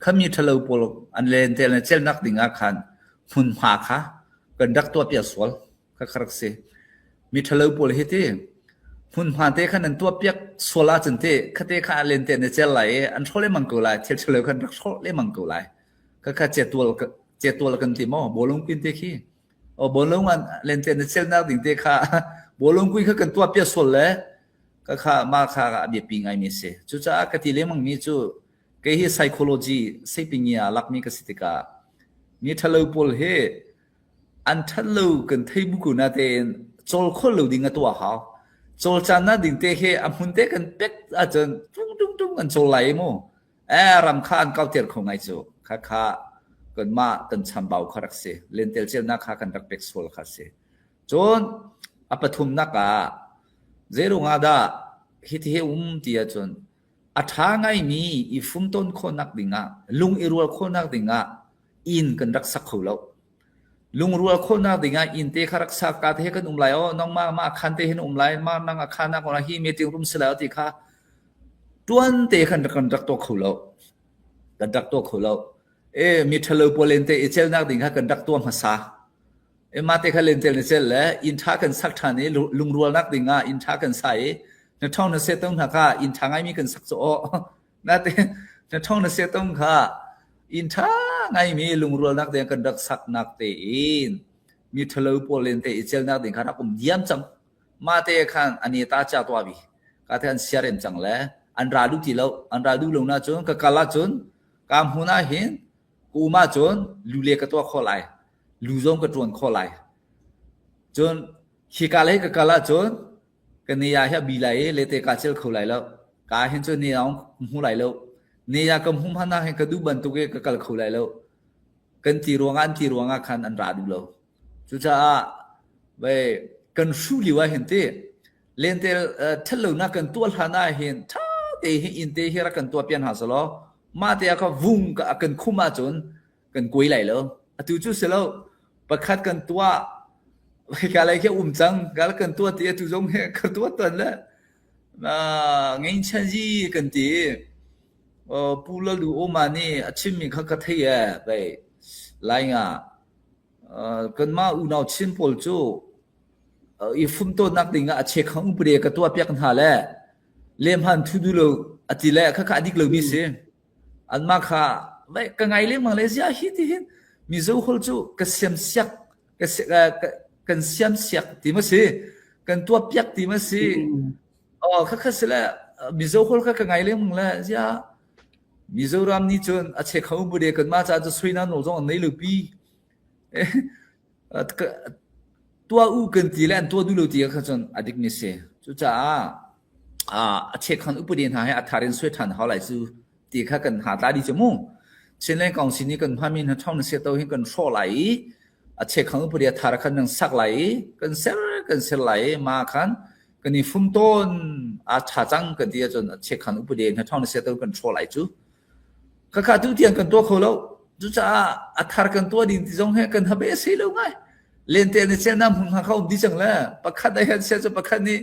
kha mi ṭhalo pawl an lentel le celnak ding ah khan hmunhma kha kan rak tuahpiak sual. Khakha rak si. Mi ṭhalo pawl hi ti hmunhma te khan an tuahpiak sual ahcun ti khate kha lente na cel lai i an hrawh lengmang ko lai. Thil ṭhalo khan rak hrawh lengmang ko lai. Khakha cetual cetual kan ti maw? Bawlung kuin te khi. O bawlung an lente na celnak ding te kha bawlung kui kha kan tuahpiak sual le khakha mah kha a biapi ngaimi a si. Cucaah ka ti lengmang mi cu kei hi psychology seipingi ah lakmi ka si tikah mi ṭhalo pawl hi An ṭhat lo kan thei bu ko natein cawl kho lo ding a tuah hau. Cawl caan ding te khi a hmun te kan pek ahcun tung tung tung an cawl lai mu. Eh ram kha an kauter kho ngai cu. Khakha kanmah kan chambau kha rak si. Lentel celnak kha kan rak pek sual kha si. Cun a pathumnak ah zeirung ah dah hiti hi um ti ahcun a ṭha ngaimi i fumtawn khawhnak dingah lung i rual khawhnak dingah inn kan rak sak kho lo. Lungrual khawhnak dingah inn te kha rak sak ka te he kan um lai o nangmah mah khan te hin um lai ma nang a khan nak hi meeting room si lai ti kha tuan te khan kan rak tuah kho lo. Kan rak tuah kho lo. E mi ṭhalo pawl len te i celnak ding kha kan rak tuah hmasa. E ma te kha len tel na cel le inn ṭha kan sak ṭhan i lungrualnak dingah inn ṭha kan sa i na ṭhong na se tong hna kha inn ṭha ngaimi kan sak cu aw Natin na ṭhong na sia tung kha inn ṭha ngaimi lungrualnak ding kan rak saknak tein mi ṭhalo pawl len te i celnak ding kha rak um diam cang. Mah te khan an i ta cha tuah bi. Ka te an siarem cang le an ra duh ti lo. An ra duh lo na cun ka kal ahcun ka hmun ah hin ka um ahcun lu le ka tuah khawh lai. Lu zong ka ṭuan khawh lai. Cun khika lei ka kal ahcun Ka ni ah hi a bi lai i lete kaa cel kho lai lo. Ka hin cu ni ah hmu lai lo. Ni ah ka hmu hmanh ah hin ka duh bantuk i ka kal kho lai lo. Kan ti ruangah an ti ruangah khan an ra duh lo. Cucaah vei kan hruh lio ah hin ti lentel ṭhatlonak kan tuah hlan ah hin ṭha te hi inn te hi rak kan tuah pian hna selaw mah te ah kha vung kan khum ahcun kan kuai lai lo. Atu cu si lo. Pakhat kan tuah hika lei khi um cang ka kan tuah ti atu zong hi ka tuah ton le ngein chan ji kan ti pu lalu oma nih a chimmi kha ka thei e bei lai nga kanmah unau Chin pawl cu i fumtawnnak ding ah a chekhang upade ka tuah piak hna le lemhan thu du lo ati le kha kha adik lo mi si Anmah kha ka ngai lengmang le ziah hi ti hin Mizo holh cu ka siam siak ka kan siam siak ti ma si kan tuah piak ti ma si oh kha kha si le Mizo holh kha ka ngai lengmang le ziah Mizoram nih cun a che kho bu de kan mah ca cu suina nawl zong an nei lo pi Tuah u kan ti le an tuah duh lo ti kha cun a dik mi si. Cucaah a chekhon upadi hna he a thar in suai ṭhan hau lai cu ti kha kan ha tla dih cu mu. Chinland Council nih kan hmami hna ṭhong na sia to hi kan hrawh lai i a chekhon upadi a thar khan nan sak lai i kan ser kan ser lai i ma khan kan i fum tawn a ṭha cang kan ti ahcun a chekhon upadi hna ṭhong na sia to kan hrawh lai cu. Khakha tu tiang kan tuah kho lo. Cucaah a thar kan tuah ding ti zong he kan habe a si lo ngai. Lente na cel nam hmun kha um di cang le pakhat a hen sia cu pakhat nih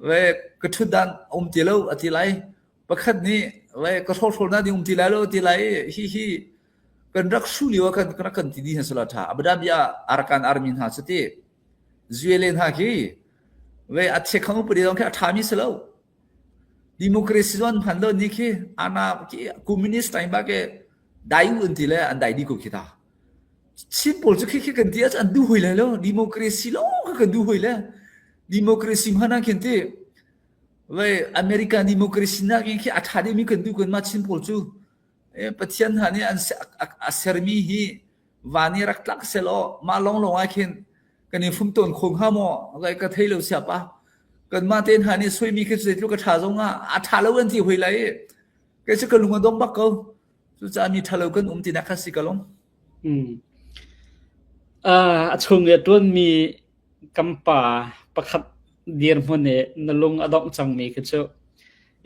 ve ka thut dan um ti lo a ti lai. Pakhat nih ve ka hrawhhrawl na ding um ti lai lo ti lai hi hi kan rak hru lio kan rak kan ti di hna sala tha. Abu Dhabi ah Arakan Army hna cu ti Zuele hna khi ve a chekhang upadi zong khi a tha mi si lo. Democracy zon hman lo ni khi ana khi communist time ba ke dai u an ti le an dai di ko khi ta. Chin pawl cu khi khi kan ti ahcun an duh hoi lai lo. Democracy lawng kha kan duh hoi le. Democracy hmanh ah khin ti Vei American democracy nakin khi a ṭha deuhmi kan duh kan mah Chin pawl cu. Pathian hna nih an a sermi hi van i rak tlak selaw mah lawnglawng ah khin kan i fum tawn kho hnga maw? Lai ka thei lo siapa. Kanmah te hna nih soimi khi zeitluk a ṭha zong ah a ṭha lo an ti hoi lai i kei cu ka lung a dong bak ko. Cucaah mi ṭhalo kan um tinak kha si ka lung. Hmm. Uh, a chung i a ṭuanmi kan pa pakhat dirhmun i na lung a dongh cangmi khi cu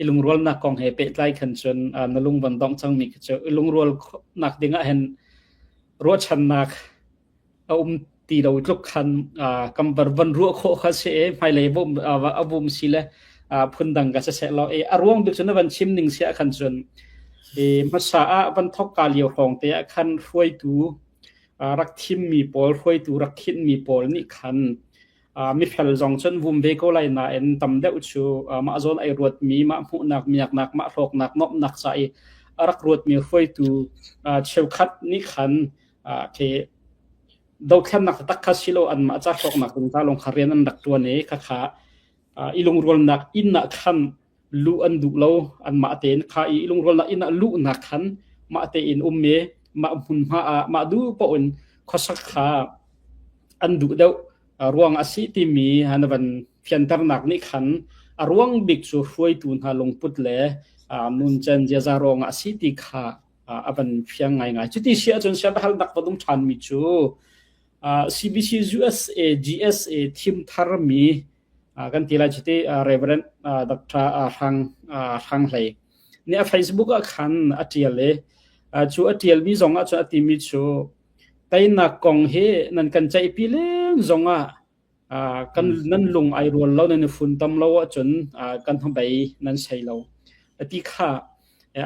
i lungrualnak kong he pehtlai khan cun uh, na lung van dongh cangmi khi cu i lungrualnak ding ah hin ruahchannak a um ti lo tluk khan uh, kan var van ruah khawh kha si i hmailei vom uh, a vum si le uh, phundang ka siseh law i a ruang bik cu na van chim ning si ah khan cun i hmasa ah van thok ka lio hrawng te ah khan hruaitu rak thimmi pawl hruaitu rak khinhmi pawl nih khan mifel zong cun vum ve ko lai nain tam deuh cu mah zawn ai ruatmi mah hmuhnak miaknak mah hlawknak nuamhnak ca i a rak ruatmi hruaitu cheukhat nih khan khi dothlennak taktak kha silo anmah ca hlawknak ding ca lawng kha rian an rak ṭuan i khakha i lungrualnak inn ah khan luh an duh lo anmah tein kha i lungrualnak inn ah luhnak khan mah tein um i mah hmunhma ah mah duh paoh in khuasak kha an duh deuh ruang a si timi na van fianternak nih khan a ruang bik cu hruaitu hna lungput le nuncen ziaza ruangah a si ti kha a van fiang ngaingai. Cuti si ahcun siaherhnak va dum ṭhanmi cu CBC USA GSA thim tharmi kan ti lai cuti Reverend Dr. Hrang Hrang Hlei nih a Facebook ah khan a ṭial i cu a ṭialmi zong ah cun a timi cu teinak kong hi nan kan ceihpi leng zong ah kan nan lung ai rual lo nan i funtom lo ahcun kan hnabei nan sei lo ti kha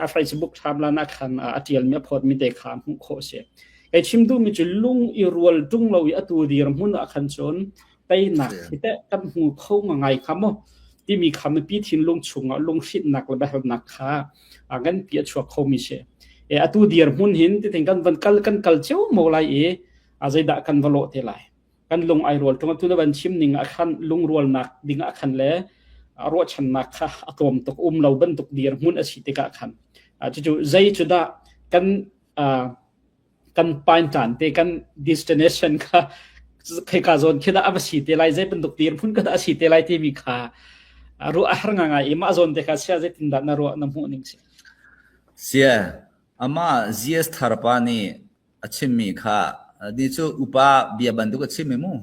a Facebook timeline ah khan a ṭialmi a phawtmi te kha hmuh khawh a si. Kei chim duhmi cu lung i rual ṭung lo i atu dirhmun ah khan cun teinak hi teh kan hmu kho ngai kha maw timi kha mipi thinlung chungah lunghrinhnak le biahalnak kha nganpi a chuak khomi si. E atu dirhmun hin titin kan van kal kan kal cio mo lai i a zeidah kan va lawh te lai. Kan lung ai rual ṭung atu na van chim ning ah khan lungrualnak ding ah khan le ruahchannak kha a tlawm tuk um lo bantuk dirhmun a si tikah khan cucu zei cu dah kan kan pain ṭan te kan destination kha kheka zawn khi dah a va si te lai zei bantuk dirhmun ka dah a si te lai timi kha ruah a har ngai i mah zawn te kha sia zeitin dah na ruah na hmuh ning si Sia amah GS Tharpa nih a chimmi kha ni cu upa bia bantuk a chim mu.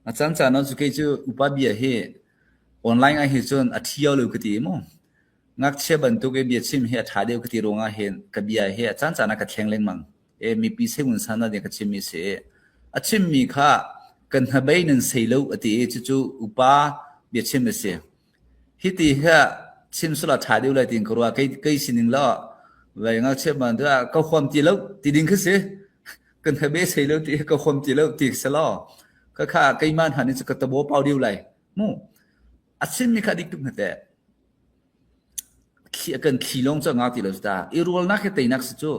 A caan caan ah cu kei cu upa bia hi online ah hi cun a ṭhio lo ka ti mu. Ngakchia bantuk i bia chim hi a ṭha deuh ka ti ruangah hin ka bia hi a caan caan ah ka thleng lengmang. E mipi sengun san ah ka chimmi si. A chimmi kha kan hnabei nan sei lo a ti i cucu upa bia chim a si. Hiti hi chim sula ṭha deuh lai tiin ka ruah. Kei kei sining lo vei ngakchia bantuk ah ka huam ti lo ti ding khi si. Kan hnabei sei lo ti ka huam ti lo ti si law. Ka kha keimah hna nih cu ka tabo pau deuh lai. Mu. A chimmi kha dik tuk na teh. Thli kan thli lawng cu a ngau ti lo ta. I rualnak hi teinak si cu.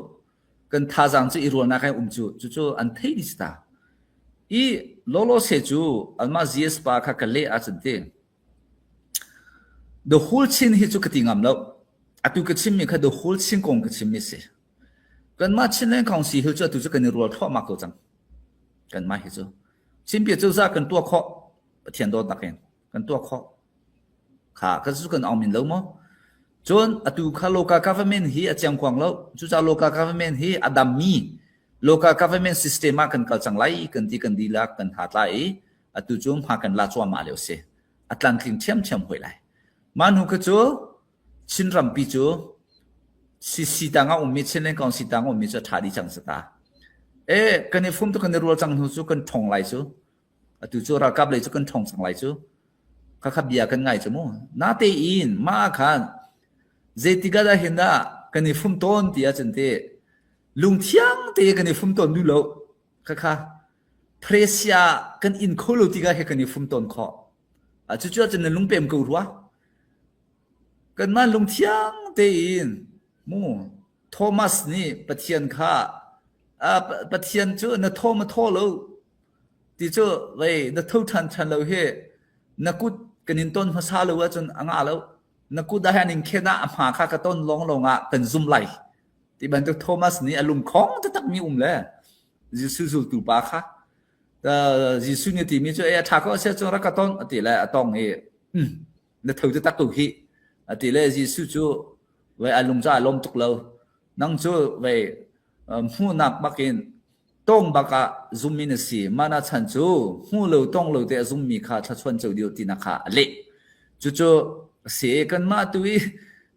Kan thazaang cu i rualnak hi um cu. Cucu an thei dih si ta. I lolo se cu anmah GS pa kha ka leh ahcun ti. The whole Chin hi cu ka ti ngam lo. Atu ka chimmi kha the whole Chin kong ka chimmi si. Kanmah Chinland Council hi cu atu cu kan i rual thluahmah ko cang. Kanmah hi cu. Chinpia cozah kan tuah khawh. Pathian dawtnak in. Kan tuah khawh. Kha kan cu kan aung min lo maw? Cun atu kha local government hi a ciangkuang lo. Cucaah local government hi a dammi local government system ah kan kal cang lai kan ti kan dihlak kan ha tla i atu cu hma kan la cuahmah lio si. A tlantling ṭhiamṭhiam hoi lai. Mah hnu kha cu Chin rampi cu CC tang ah ummi Chinland Council tang ummi cu a ṭha dih cang si ta. E kan i fum tu kan i rual cang hnu cu kan ṭhong lai cu. Atu cu ralkap lei cu kan ṭhong cang lai cu. Khakha bia kan ngai cu mu. Natein mah khan zeitik ah dah hin dah kan i fum tawn ti ahcun te lungthiang te kan i fum tawn duh lo. Khakha Presia kan in kho lo tikah he kan i fum tawn khawh. Cucu ahcun na lungpem ko rua. Kanmah lungthiang tein mu Thomas nih Pathian kha. Pathian cu na thaw ma thaw lo ti cu vei na tho ṭhan ṭhan lo hi na kut kan in ton hmasa lo ahcun a ngah lo. Na kut ah hin in khen ah a hma kha ka ton lawnglawng ah kan zum lai. Ti bantuk Thomas nih a lungkhong taktak mi um le Jesuh zultu pa kha Jesuh nih timi cu a ṭha ko a si ahcun rak ka ton a ti le a tong i na tho taktak ko hih a ti le Jesuh cu vei a lung cu a lawm tuk lo. Nang cu vei hmuhnak bakin tong bak ah zummi na si. Mana chan cu hmu lo tong lo te a zummi kha thlachuan co dio tinak kha a leh. Cucu si kanmah tu i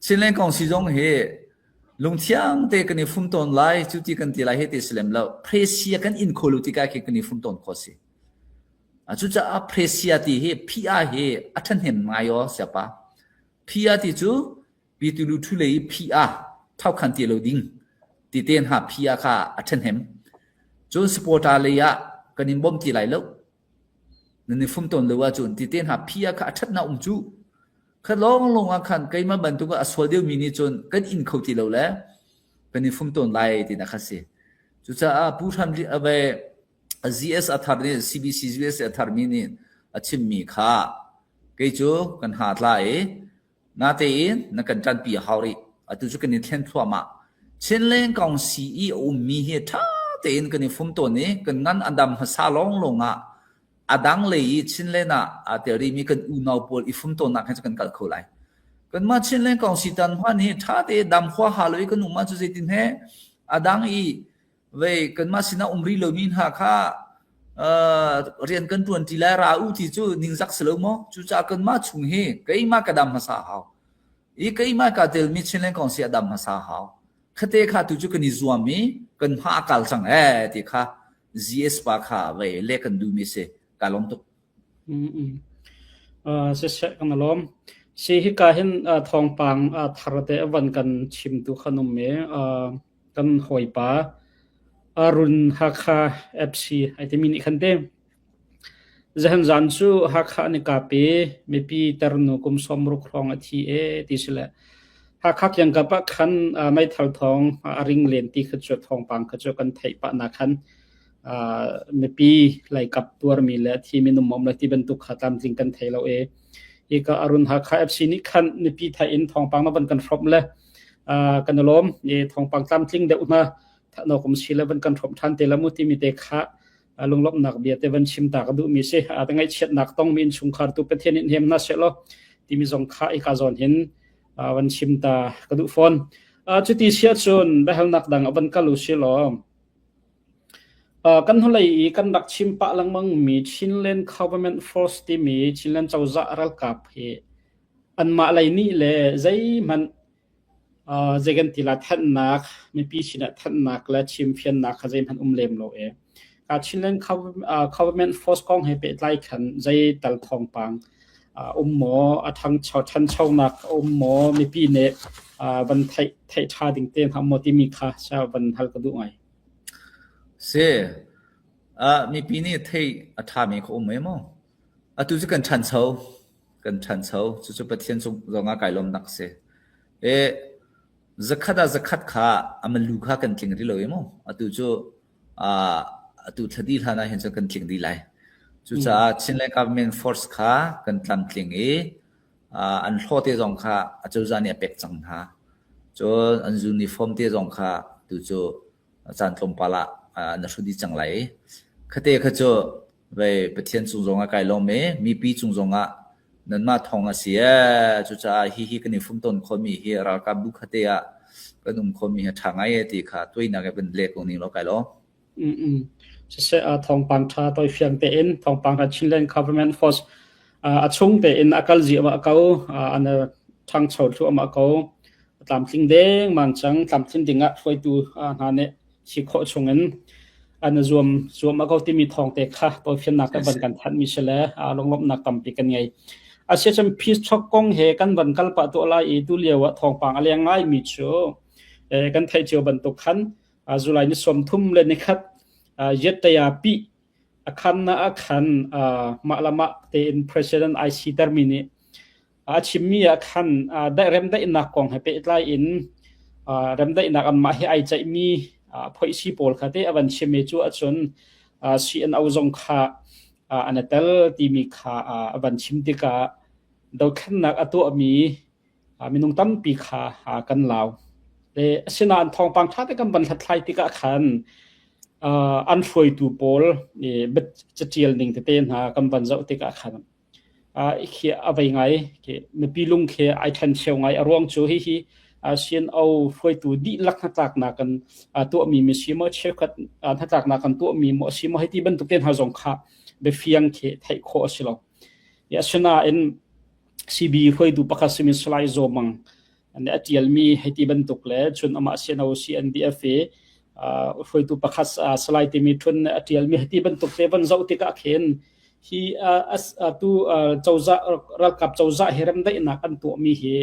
Chinland kong si zong hi lungthiang te kan i fum tawn lai cu ti kan ti lai he ti si lem lo. Presia kan in kho lo tikah khi kan i fum tawn kho si. Cucaah presia ti hi PR hi a ṭhahnem ngai aw siapa. PR ti cu pitulu ṭhu lei i PR thokhan ti lo ding ti te hna PR kha a ṭhahnem. Cun supporter lei ah kan in bawm ti lai lo. Nan i fum tawn lo ahcun ti te hna PR kha a ṭhatnak um cu. Kha lawnglawng ah khan keimah bantuk a sual deuhmi nih cun kan in kho ti lo le kan i fum tawn lai tinak kha si. Cucaah Pu Hram ZS a thar nih CBC US a tharmi nih a chimmi kha kei cu kan ha tla i natein na kan ṭanpi a hau rih. Atu cu kan i thlen thluahmah. Chinleng kong CE a ummi hi ṭha tein kan i fum tawn i kan ngan a dam hmasa lawnglawng ah a dang lei i Chinland ah aa tel rihmi kan unau pawl i fum tawnnak he cu kan kal kho lai. Kanmah Chinland kong si tan hman hi ṭha te dam huaha lo i kan um ahcun zeitin he a dang i vei kanmah sinah um rih lomi hna kha rian kan ṭuan ṭi lai ra u ti cu ningzak si lo maw? Cucaah kanmah chung hi keimah ka dam hmasa hau. I keimah kaa telmi Chinland kong si a dam hmasa hau. Khate kha tu cu kan i zuam i kan hma a kal cang ee ti kha GS pa kha vei le kan duhmi si. Kaa lawm tuk. Siseh kan lawm. Si hika hin thawngpang thar te van kan chimtu khan um i kan hawipa Arun Hakha FC ai timi nih khan te. Zahan zan cu Hakha an i kap i mipi tarnu kum 60 hrawng a thi e ti si le Hakha kiangkap ah khan meithal thawng a ring len ti kha cu thawngpang kha cu kan theih pah na khan mipi leikap tuarmi le thi minung um le ti bantuk kha tlamtling kan thei lo e. Hika Arun Hakha FC nih khan mipi thai in thawngpang na van kan hrawmh le kan i lawm. I thawngpang tlamtling deuh hna thahnaw kum si le van kan hrawmh ṭhan te la mu timi te kha lunglawmhnak bia te van chim ta ka duhmi si. A te ngaihchiatnak tongmi innchungkhar tu Pathian in hem hna sehlaw timi zong kha ika zawn hin van chim ta ka duh fawn. Cuti siah cun biahalnak dang a van kal u si law kan hnulei i kan rak chim pah lengmang mi Chinland Government Force timi Chinland cozah ralkap hi anmah lei nih le zeihmanh zei kan ti la thanhnak mipi sinah thanhnak le chimfiannak kha zeihmanh um lem lo e. Ka Chinland Government Force kong he pehtlai khan zei tal thawngpang um maw a ṭhangcho ṭhanchonak a um maw mipi nih van theih theih ṭha ding te hna maw timi kha sa van hal ka duh ngai. Si mipi nih theih a ṭhami kha um e maw? Atu cu kan ṭhancho. Kan ṭhancho. Cucu Pathian cung zongah kai lawmnak a si. E, zakhat ah zakhat kha a malu kha kan tling rih lo i mu. Atu cu atu thladi hlan ah hin cun kan tling dih lai. Cucaah Chinland Government Force kha kan tlamtling i an hlaw te zong kha acozah nih a pek cang hna. Cun an uniform te zong kha tu cu caan tlawmpal ah na hru dih cang lai. Khate kha cu vei Pathian cung zong ah kai lawm i mipi cung zong ah nanmah thawng a si ee. Cucaah hihi kan i fumton khomi hi ralkap bu khate ah kan um khomi hi a ṭha ngai e ti kha tuainak he van leh ko ning law kai lawm. Siseh thawngpang ṭha tawifiang tein thawngpang ṭha Chinland Government Force a chung tein a kal ziahmah ko an ṭhangcho thluahmah ko tlamtling dengmang cang tlamtlin dingah hruaitu hna nih si khawh chungin an zuam zuam ko timi thawng te kha tawifiannak te van kan thanh mi si le lunglawmhnak tampi kan ngei. Asiacun peace talk kong he kan van kal pah tuah lai i tu lio ah thawngpang a leng ngai mi cu kan theih cio bantuk khan July ni 31 Yettaya pi a khan na a khan mah la mah tein President IC termi nih A chimmi ah khan remdaihnak kong he pehtlai in remdaihnak anmah he ai ceihmi phoihsi pawl kha te a van chim i cu ahcun CNO zong kha an i tel timi kha a van chim tikah dothlennak a tuahmi minung tampi kha kan lau. Le asinain thawngpang ṭha te kan van hlathlai tikah khan an hruaitu pawl caṭial ning tete hna kan van zoh tikah khan khi a vei ngai. Mipi lung khi ai ṭhen cheu ngai. A ruang cu hihi CNO hruaitu dihlak hnatlaknak kan tuahmi mi si maw cheukhat hnatlaknak kan tuahmi maw si maw hei ti bantuk te hna zong kha biafiang khi theih khawh a si lo. Asinain CB hruaitu pakhat simi Salai Zaw Mang nih a ṭialmi hei ti bantuk le cun amah CNO CNDF i hruaitu pakhat Salai timi ṭhun nih a ṭialmi hei ti bantuk te van zoh tikah khin hi tu cozah ralkap cozah hi remdaihnak an tuahmi hi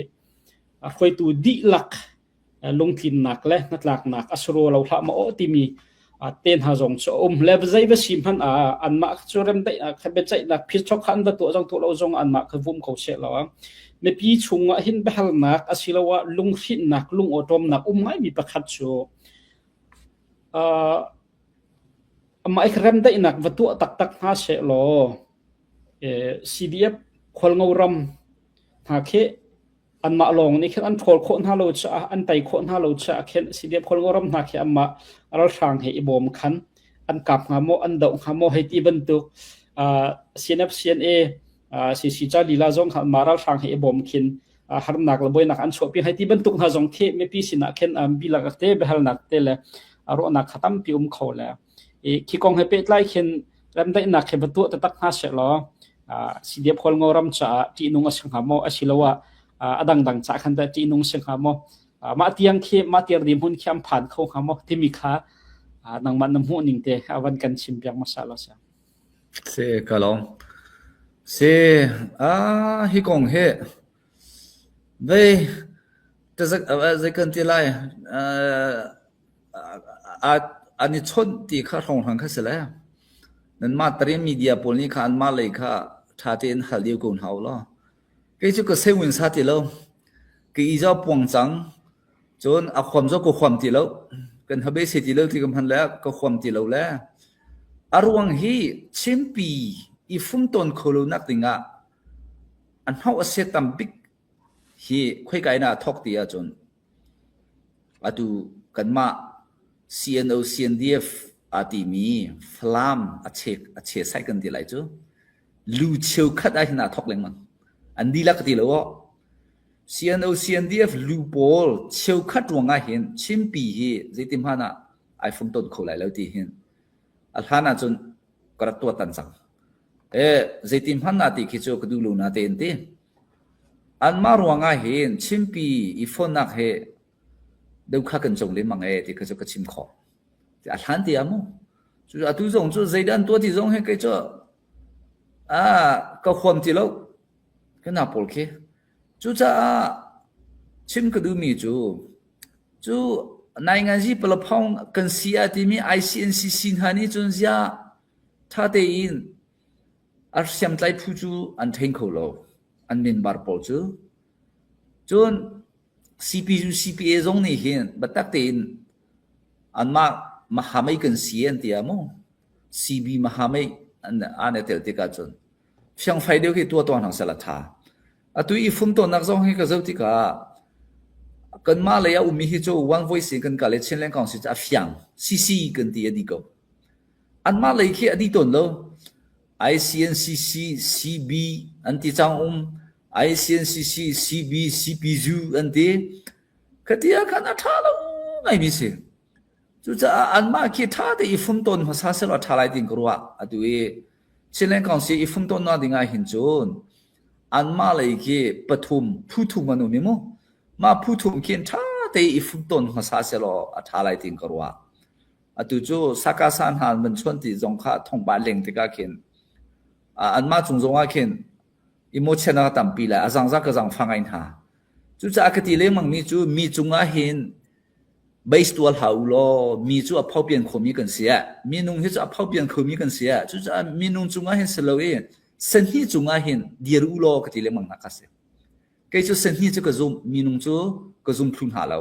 hruaitu dihlak lungtlinnak le hnatlaknak a si rua lo hlah maw aw timi te hna zong cu a um le zei va si hmanh ah anmah cu remdaihnak kha biaceihnak phichok kha an va tuah zong tuah lo zong anmah kha vum ko seh law mipi chungah hin biahalnak asiloah lunghrinhnak lungawṭawmnak um ngaimi pakhat cu amah i remdaihnak va tuah taktak hna seh law CDF khualngo ram hna khi anmah lawng nih khin an ṭhawl khawh hna lo caah an tei khawh hna lo caah khin CDF Khualngo ram hna khi anmah ralhrang he i bawm khan an kap hnga maw an doh hnga maw hei ti bantuk CNF CNA CC ca lila zong kha anmah ralhrang he i bawm khin harnak le buainak an chuahpi hei ti bantuk hna zong khi mipi sinah khin bilak te biahalnak te le ruahnak kha tampi um kho le khi kong he pehtlai khin remdaihnak he va tuah taktak hna seh law CDF Khualngo ram caah ṭihnung a si hnga maw asiloah a dangdang ca khan dah ṭihnung si hnga maw mah tiang khi mah tiang dirhmun khi an phan kho hnga maw timi kha nangmah na hmuh ning te a van kan chim piak hmasa law siang. Si ka lawm. Si ah hi kong hi vei zei kan ti lai an i chawnh ti kha hrawnghrang kha si le nanmah Tarian media pawl nih kha anmah lei kha ṭha tein hal deuh ko hna u law. Kei cu ka sewin sa ti lo. Ka i zaw puang cang. Cun a huam zaw ka huam ti lo. Kan habe se ti lo ti ka hman le ka huam ti lo le. A ruang hi Chinpi i fumtawn kho lo nak dingah a hnauh a se tam bik hi khoika in ah thawk ti ahcun Atu kanmah CNO CNDF aa timi Falam a chek a chesai kan ti lai cu lu cheukhat ah hin aa thawk lengmang. An dihlak ka ti lo aw. CNO CNDF lu pawl cheukhat ruangah hin Chinpi hi zeiti hmanh ah ai fumton kho lai lo ti hin a hlan ahcun ka rak tuah tan cang. E zeiti hmanh ah ti khi cu ka duh lo na te in ti. Anmah ruangah hin Chinpi i fonnak he deuh kha kan cong lengmang ee ti kha cu ka chim khawh. A hlan ti ah mu. Cu atu zong cu zeidah an tuah ti zong he kei cu ah ka huam ti lo. Ka na pawl khi. Cucaah chim ka duhmi cu cu nainganzi palaphong kan si ah timi ICNCC hna nih cun ziah ṭha tein A hriamtlai phu cu an ṭhen kho lo, an member pawl cu. Cun CPU CPA zong nih hin biatak tein anmah mahamei kan si an ti ah mu. CB mahamei an an i tel tikah cun fiangfai deuh khi tuah tuah hna seh la ṭha. Atu i fumtonak zong hi ka zoh tikah kanmah lei a ummi hi cu one voice in kan kal i Chinland Council cu a fiang. CC kan ti a dih ko. Anmah lei khi a dih tawn lo. ICNCC, CB an ti cang um. ICNCC, CB, CPU an ti. Khati ah khan a ṭha lo ngaimi si. Cucaah anmah khi ṭha te i fumtawn hmasa selaw a ṭha lai tiin ka ruah. Atu i Chinland Council i fumtawnnak ding ah hin cun anmah lei khi pathum, phu thum an um i mu. Mah phu thum khi ṭha te i fumtawn hmasa selaw a ṭha lai tiin ka ruah. Atu cu Sakasa hna an van chuan ti zong kha thongpa leng tikah khin anmah cung zongah khin emotion a tampi lai a zangzak ka zangfa ngai hna. Cucaah ka ti lengmang mi cu mi cungah hin base tual hau u law mi cu a phopian khomi kan si ah minung hi cu a phopian khomi kan si ah cucaah minung cungah hin si lo i sahni cungah hin dir u law ka ti lengmang hna kha si. Kei cu sahni cu ka zum minung cu ka zum thlu hna lo.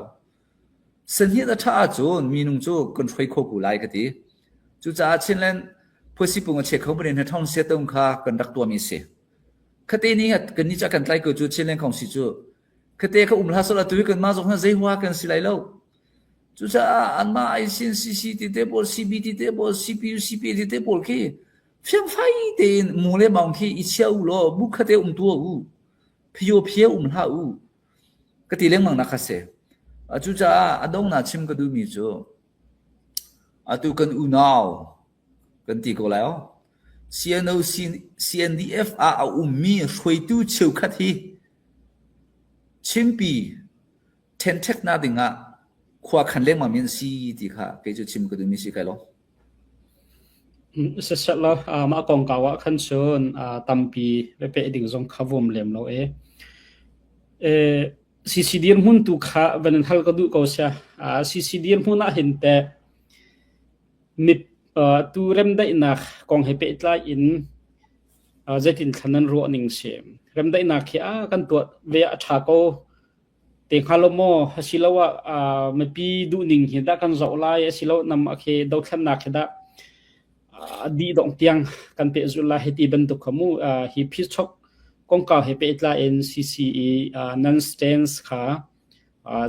Sahniat a ṭha ahcun minung cu kan hruai kho ko lai ka ti. Cucaah Chinland phuasipung a che kho bane hna ṭhong sia tung kha kan rak tuahmi a si. Khate ni kan ni ca kan tlai ko cu Chinland Council cu khate kha um hlah sawh atu hi kanmah zong hi zei hua kan si lai lo. Cucaah anmah ICNCC ti te pawl, CB ti te pawl, CPU, CPA ti te pawl khi fiangfai tein mu le maung khi i chia u law bu khate um tuah u. Phio phio um hlah u. Ka ti lengmang nak kha si. Cucaah a donghnak chim ka duhmi cu atu kan unau kan ti ko lai aw. CNO CNDF ah a ummi hruaitu cheukhat hi Chinpi ṭhenṭheknak dingah khua khan lengmang mi an si ti kha kei cu chim ka duhmi si kai lo. Siseh law mah kongkau ah khan cun tampi biapeh ding zong kha vum lem lo e. CC dirhmun tu kha van in hal ka duh ko sia. CC dirhmun ah hin teh tu remdaihnak kong he pehtlai in zeitin thlan nan ruah ning si. Remdaihnak hi a kan tuah ve a ṭha ko te hnga lo maw asiloah mipi duhning hi dah kan zoh lai asilo nam khi dothlennak hi dah dih dong tiang kan pehzulh lai hiti bantuk kha mu hi phichok kongkau he pehtlai in CCE non stance kha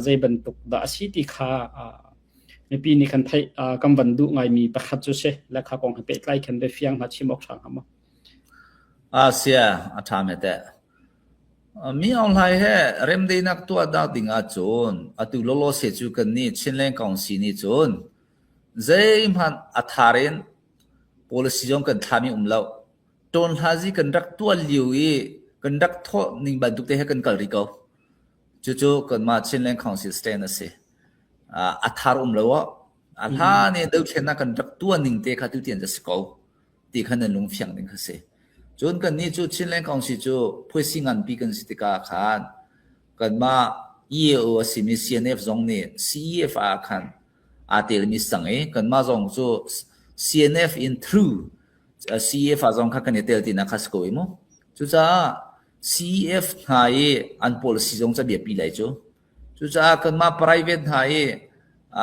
zei bantuk dah a si ti kha mipi nih kan theih kan van duh ngaimi pakhat cu si le kha kong he pehtlai khan biafiang hna chim awk ṭha hnga maw? Asia a ṭha me teh. Mi Aung Hlaing he remdaihnak tuah ding ahcun atu lawlawse cu kannih Chinland Council nih cun zeihmanh a thar in policy zong kan thlami um lo. Ṭawnhlazi kan rak tuah lio i kan rak thawh ning bantuk te he kan kal rih ko. Cucu kanmah Chinland Council stand a si. A thar um lo ah a hlan i dothlennak kan rak tuah ning te kha tutian a si ko. ti kha nan lungfiang ding kha si. Cun kannih cu Chinland Council cu phuaisi nganpi kan si tikah khan kanmah EAO a simi CNF zong nih CEF ah khan aa telmi sang i kanmah zong cu CNF in through CEF ah zong kha kan i tel tinak kha si ko i mu. Cucaah CEF hna i an policy zong cu a biapi lai cu. Cucaah kanmah private hna i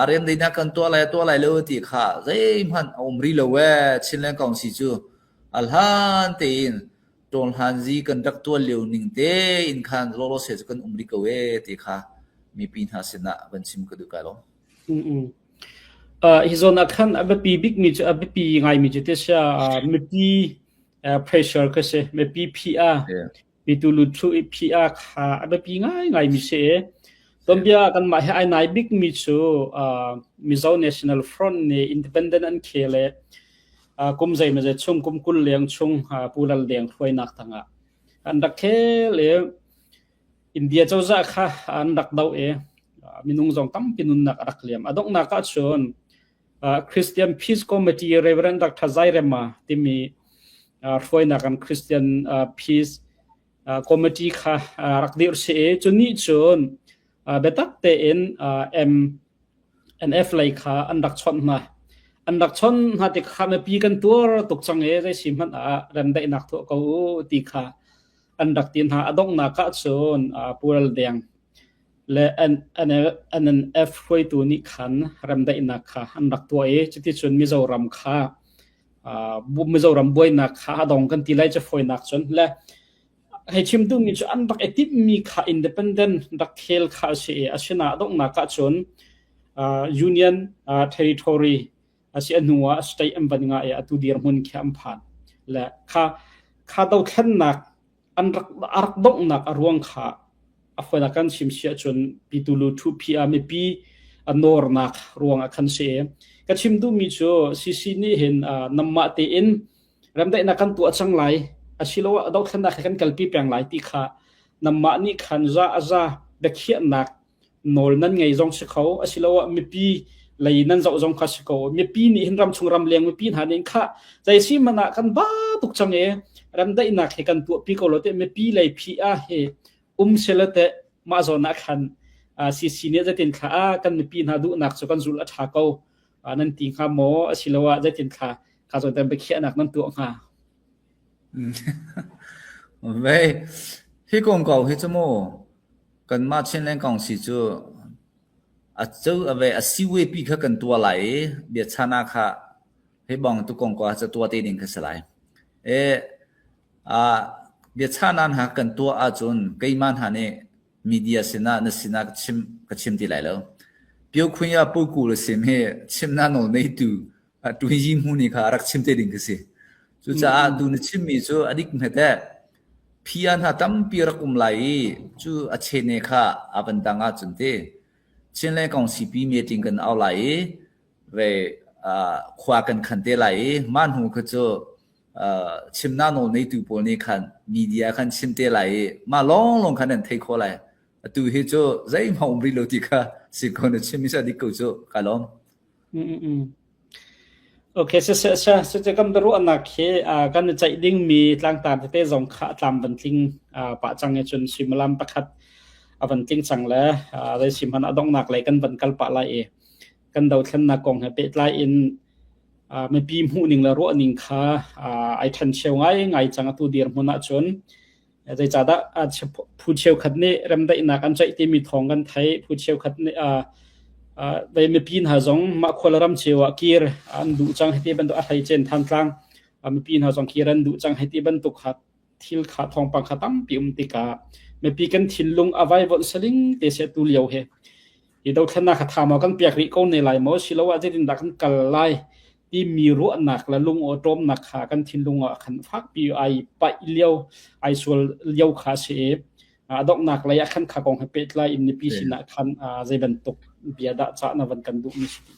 rianleinak kan tuah lai tuah lai lo ti kha zeihmanh a um rih lo ee. Chinland Council cu a hlan tein ṭawnhlanzi kan rak tuah lio ning tein khan lawlawse cu kan um rih ko ee ti kha mipi hna sinah van chim ka duh kai lo. Hi zawn ah khan a biapi bikmi cu a biapi ngaimi cu te sia mipi pressure kha si mipi PR Pitu luthu i PR kha a biapi ngaingaimi si i tuanbia kanmah he ai nai bikmi cu Mizo National Front nih independent an khel i kum zeimawzat chung kum 20 leng chung Pu Lal Deng hruainak tangah an rak khel i India cozah kha an rak doh i minung zong tampi nunnak a rak liam. A donghnak ahcun Christian Peace Committee Reverend Dr. Zairema timi hruainak an Christian Peace Committee kha rak dirh si i cu nih cun biatak tein MNF lei kha an rak chawnh hna. An rak chawnh hna tik kha mipi kan tuar tuk cang i zei si hmanh ah remdaihnak tuah ko u ti kha an rak ti hna. A donghnak ah cun Pu Ral Deng le NNF hruaitu nih khan remdaihnak kha an rak tuah i cuticun Mizoram kha Mizoram buainak kha a dong kan ti lai cu fawinak cun le hei chim duhmi cu an rak i timhmi kha independent rak khel kha a si i asinain a donghnak ah cun Union Territory a si a hnu ah state an van ngah i atu dirhmun khi an phan le kha kha dothlennak an rak a rak donghnak a ruang kha a fawinak kan chim si ahcun Pitulu Thupi ah mipi a nawrnak ruang ah khan si. Ka chim duhmi cu CC nih hin namah tein remdaihnak kan tuah cang lai asiloah dothlennak he kan kalpi peng lai ti kha namah nih khan za a za biakhiahnak nawl nan ngei zong si kho asiloah mipi lei nan zoh zong kha si ko mipi nih hin ramchung ramleng mipi hna nih kha zei si man ah kan ba tuk cang e ramdaihnak hi kan tuahpi ko lo te mipi lei phi a he um sela te mah zawn ah khan CC nih zeitin thla a kan mipi hna duhnak cu kan zul a tha ko nan ti hnga maw asiloah zeitin thla kha zawn tan biakhiahnak nan tuah hnga Vei hi kong ko hi cu mu Kanmah Chinland Council cu. A co a ve a siwe pi kha kan tuah lai i biachana kha hei bang tu kong ko ca tuah te ding kha si lai. E a biachana hna kan tuah ahcun keimah hna nih media sinah na sinah ka chim ka chim ti lai lo. Pio Khunya Pu Ku le sim hi chimna nawl neitu tuhi hmu ni kha rak chim te ding ka si. Cucaah tu na chimmi cu a dik hmet eh. Phia hna tampi rak um lai i cu a chene kha a van dang ahcun ti Chinland Kongsipi meeting kan au lai i ve khua kan khan te lai i mah hnu kha cu chimnak nawl neitu pawl nih khan media khan chim te lai i mah lawnglawng khan an thei khawh lai. Atu hi cu zeihmanh um rih lo ti kha si ko na chim mi cu a dik ko cu ka lawm. Okay, siseh seh cucu kan biaruahnak hi kan i ceih dingmi tlangtar tete zong kha a tlam van tling pah cang i cun suimilam pakhat a van tling cang le zei si hmanh a donghnak lei kan van kal pah lai i kan dothlennak kong he pehtlai in mipi hmuhning le ruahning kha ai ṭhencheu ngaingai cang atu dirhmun ahcun. Zeicahdah phu cheukhat nih remdaihnak an ceih timi thawng kan theih. Phu cheukhat nih vei mipi hna zong mah khua le ram cio ah kir an duh cang hiti bantuk a hleicen Thantlang mipi hna zong kir an duh cang hiti bantuk kha thil kha thawngpang kha tampi um tikah mipi kan thinlung a vaivuanh saling te se tu lio he hi dothlennak kha tha maw kan piak rih ko ne lai maw siloah zeitindah kan kal lai timi ruahnak le lung awṭawmnak kha kan thinlung ah khan fakpi ai paih lio ai sual lio kha a si i a donghnak lei ah khan kha kong he pehtlai in mipi sinah khan zei bantuk bia dah cah na van kan duhmi si ti.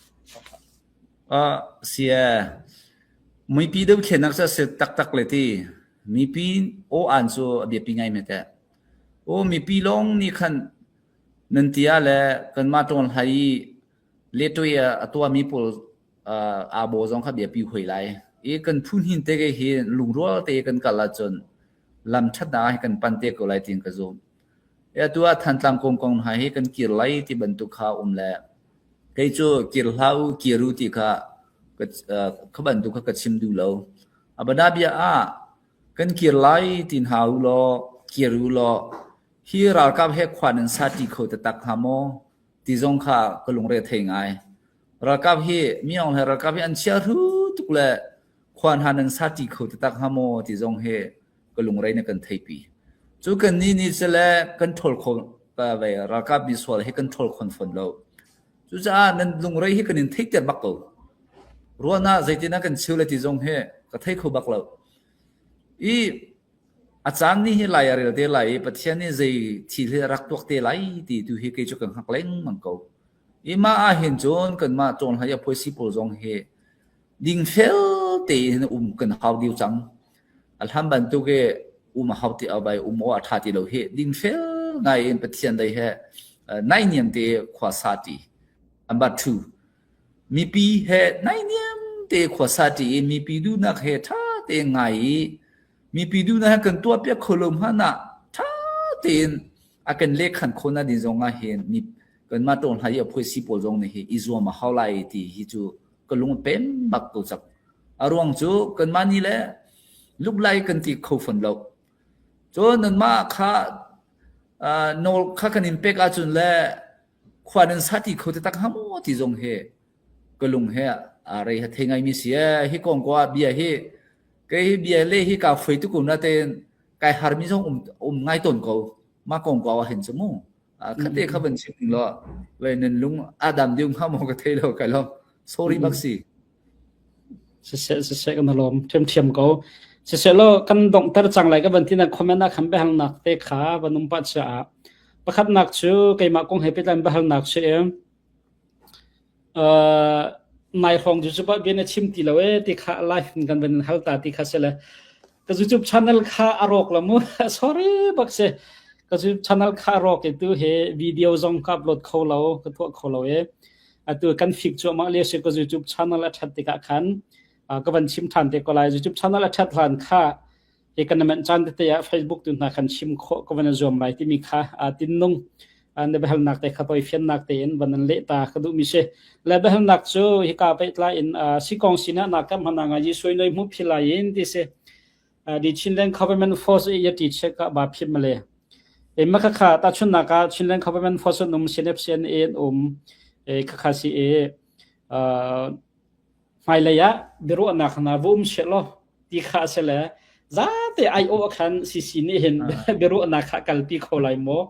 Ah sia mipi dothlennak cu a si taktak le ti mipi aw an cu a biapi ngai me teh. Aw mipi lawng nih khan nan ti ah le kanmah ṭawn hlai i letoi a tuahmi pawl aa baw zong kha biapi hoi lai. I kan phu hnin te ke hi lungrual te kan kal ahcun lam ṭhatnak hi kan pan te ko lai tiin ka zum. E atu ah Thantlang kong kong hna hi kan kir lai ti bantuk kha um le kei cu kir hlah u kir u ti kha kha bantuk kha ka chim duh lo. Abana bia ah kan kir lai ti hna u law kir u law hi ralkap he khua nan sa ṭi kho taktak hnga maw ti zong kha ka lungre thei ngai. Ralkap hi mi-aung he ralkap hi an chia hru tuk le khua hna nan sa ṭi kho taktak hnga maw ti zong hi ka lungrei na kan theipi. Cu kan nih nih cu le kan ṭhawl kho ve ralkap misual hi kan ṭhawl khon fawn lo. Cucaah nan lungrei hi kan in theihter bak ko. Ruahnak zeitin ah kan cheu le ti zong hi ka thei kho bak lo. I A caan ni hi lai a rel te lai i Pathian nih zei thil hi a rak tuak te lai ti tu hi kei cu ka hngak lengmang ko. I mah ahhin cun kanmah cawnhlai a phuaisi pawl zong hi dingfel tein um kan hau dih cang. A hlan bantuk i um a hau ti bai um awk a ṭha ti lo hi dingfel ngai in Pathian lei he naihniam te khua sa ṭi. Number 2. Mipi he naihniam te khua sa ṭi i mipi duhnak he ṭha tein ngai i Mipi duhnak he kan tuahpiak kho lo hmanh ah ṭha tein a kan lehkhan khawhnak ding zong ah hin mi kanmah ṭawn hla i a phuaisi pawl zong nih hi i zuam a hau lai ti hi cu ka lung a pem bak ko cang. A ruang cu kanmah nih le luklai kan ti kho fawn lo. Cun nanmah kha nawl kha kan in pek ahcun le khua nan sa ti kho taktak hnga maw ti zong hi ka lung he a rei ha thei ngaimi si ee. Hi kong ko ah bia hi kei hi bia le hi kaa foi tuk ko natein kai harmi zong um, um ngai tawn ko. Mah kong ko ah hin cu mu. Khate kha van chim ning law ve nan lung a dam deuh hnga maw ka thei lo kai lo. Sorry bak si. Siseh siseh kan lawm ṭhiamṭhiam ko. Siseh law kan donghter cang lai ka van ti na comment ah khan biahalnak te kha van um pah caah pakhatnak cu keimah kong he pehtlai in biahalnak si i Nai hrawng cu cupa bia na chim ti lo ee ti kha live in kan van hal ta ti kha si le ka YouTube channel kha a rawk la mu sorry bak si ka YouTube channel kha a rawk i tu he video zong ka upload kho lo ka tuah kho lo e atu kan fik cuahmah lio si ka YouTube channel a that tikah khan ka van chim than te ko lai YouTube channel a that hlan kha hi kan manh caan tete ah Facebook tu hna khan chim khawh ka van zuam lai timi kha tinnung na biahalnak te kha toi fiannak tein van an leh ta ka duhmi si le biahalnak cu hika pehtlai in sikong sinah na kam hana nga Jesuh noi hmu philai in ti si di Chinland Government Force i yati check ka ba phim male e makha kha ta chun na ka Chinland Government Force an um CNFCN an um. E khakha si e hmailei ah biaruahnak hna va um seh law ti kha a si le zate ai-awh ah khan CC nih hin biaruahnak kha kalpi kho lai maw?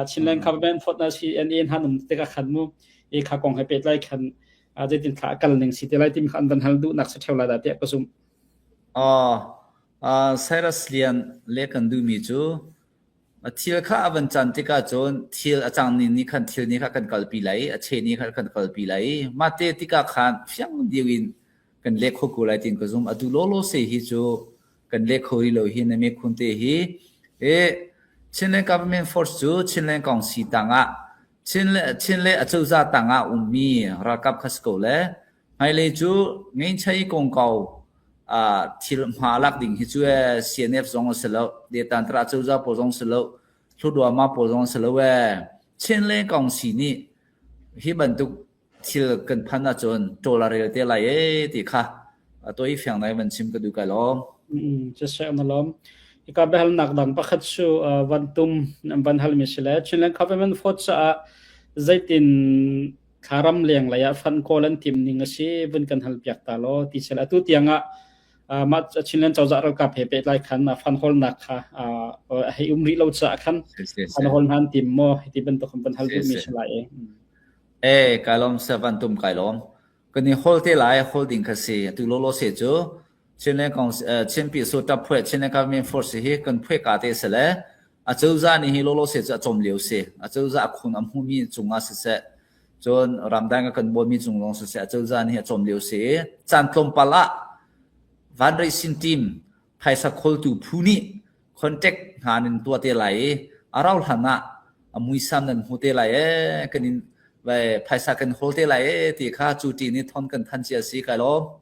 Chinland government phot na CNA hna um tikah khan mu e kha kong he pehtlai khan zeitin thla a kal ning si te lai timi kha an van hal duhnak si theo lai dah tiah ka zumh. Uh, Cyrus Lian le kan duhmi cu Thil kha a van can tikah cun thil a cang ning nih khan thil nih kha kan kalpi lai i a che nih khan kan kalpi lai i mahte tikah khan fiang deuh in kan leh kho ko lai tiin ka zumh. Atu lawlaw se hi cu kan leh kho rih lo hi na miphun te hi. E Chinland Government Force cu Chinland Kongsi tangah Chin le acozah tangah ummi ralkap kha si ko le Hmailei cu ngeinchei kongkau thil hma lak ding hi cu CNF zong a si lo, Detantra cozah pawl zong si lo, Hlutruama pawl zong a si lo ee. Chinle Kongsi nih hi bantuk thil kan phan ahcun ṭawl a rel te lai ee ti kha toi fiang nai van chim ka duh kai lawm. Siseh na lawm. Hika biahalnak dang pakhat cu van tum van halmi si le Chinland Government Force caah zeitin Thlaram lenglei ah fund kawl an timh ning a si vun kan hal piak ta law ti sel atu tiang ah mah Chinland cozah ralkap he pehtlai khan fund hawlnak kha hei um rih lo caah khan fund hawl hna an tim maw ti bantuk kan van hal duhmi si lai e. Eh kai lawm sa van tum kai lawm. Kan i hol te lai hol ding kha si atu lolo se cu Chinland kong Chinpi so tap phuai Chinland government force hi kan phuai ka te se le Acozah nih hi lawlaw se cu a cawm lio si. Acozah a khun a hmumi cungah siseh, cun ramdang a kan bawmmi cung zong siseh, acozah nih a cawm lio si i caan tlawmpal ah vanraih team phaisa khawltu phu nih contact hna nan tuah te lai i a rau hlan ah a muisam nan hmu te lai ee kan in phaisa kan hawl te lai ee ti kha cu ti nih thon kan than cia si kai lawm.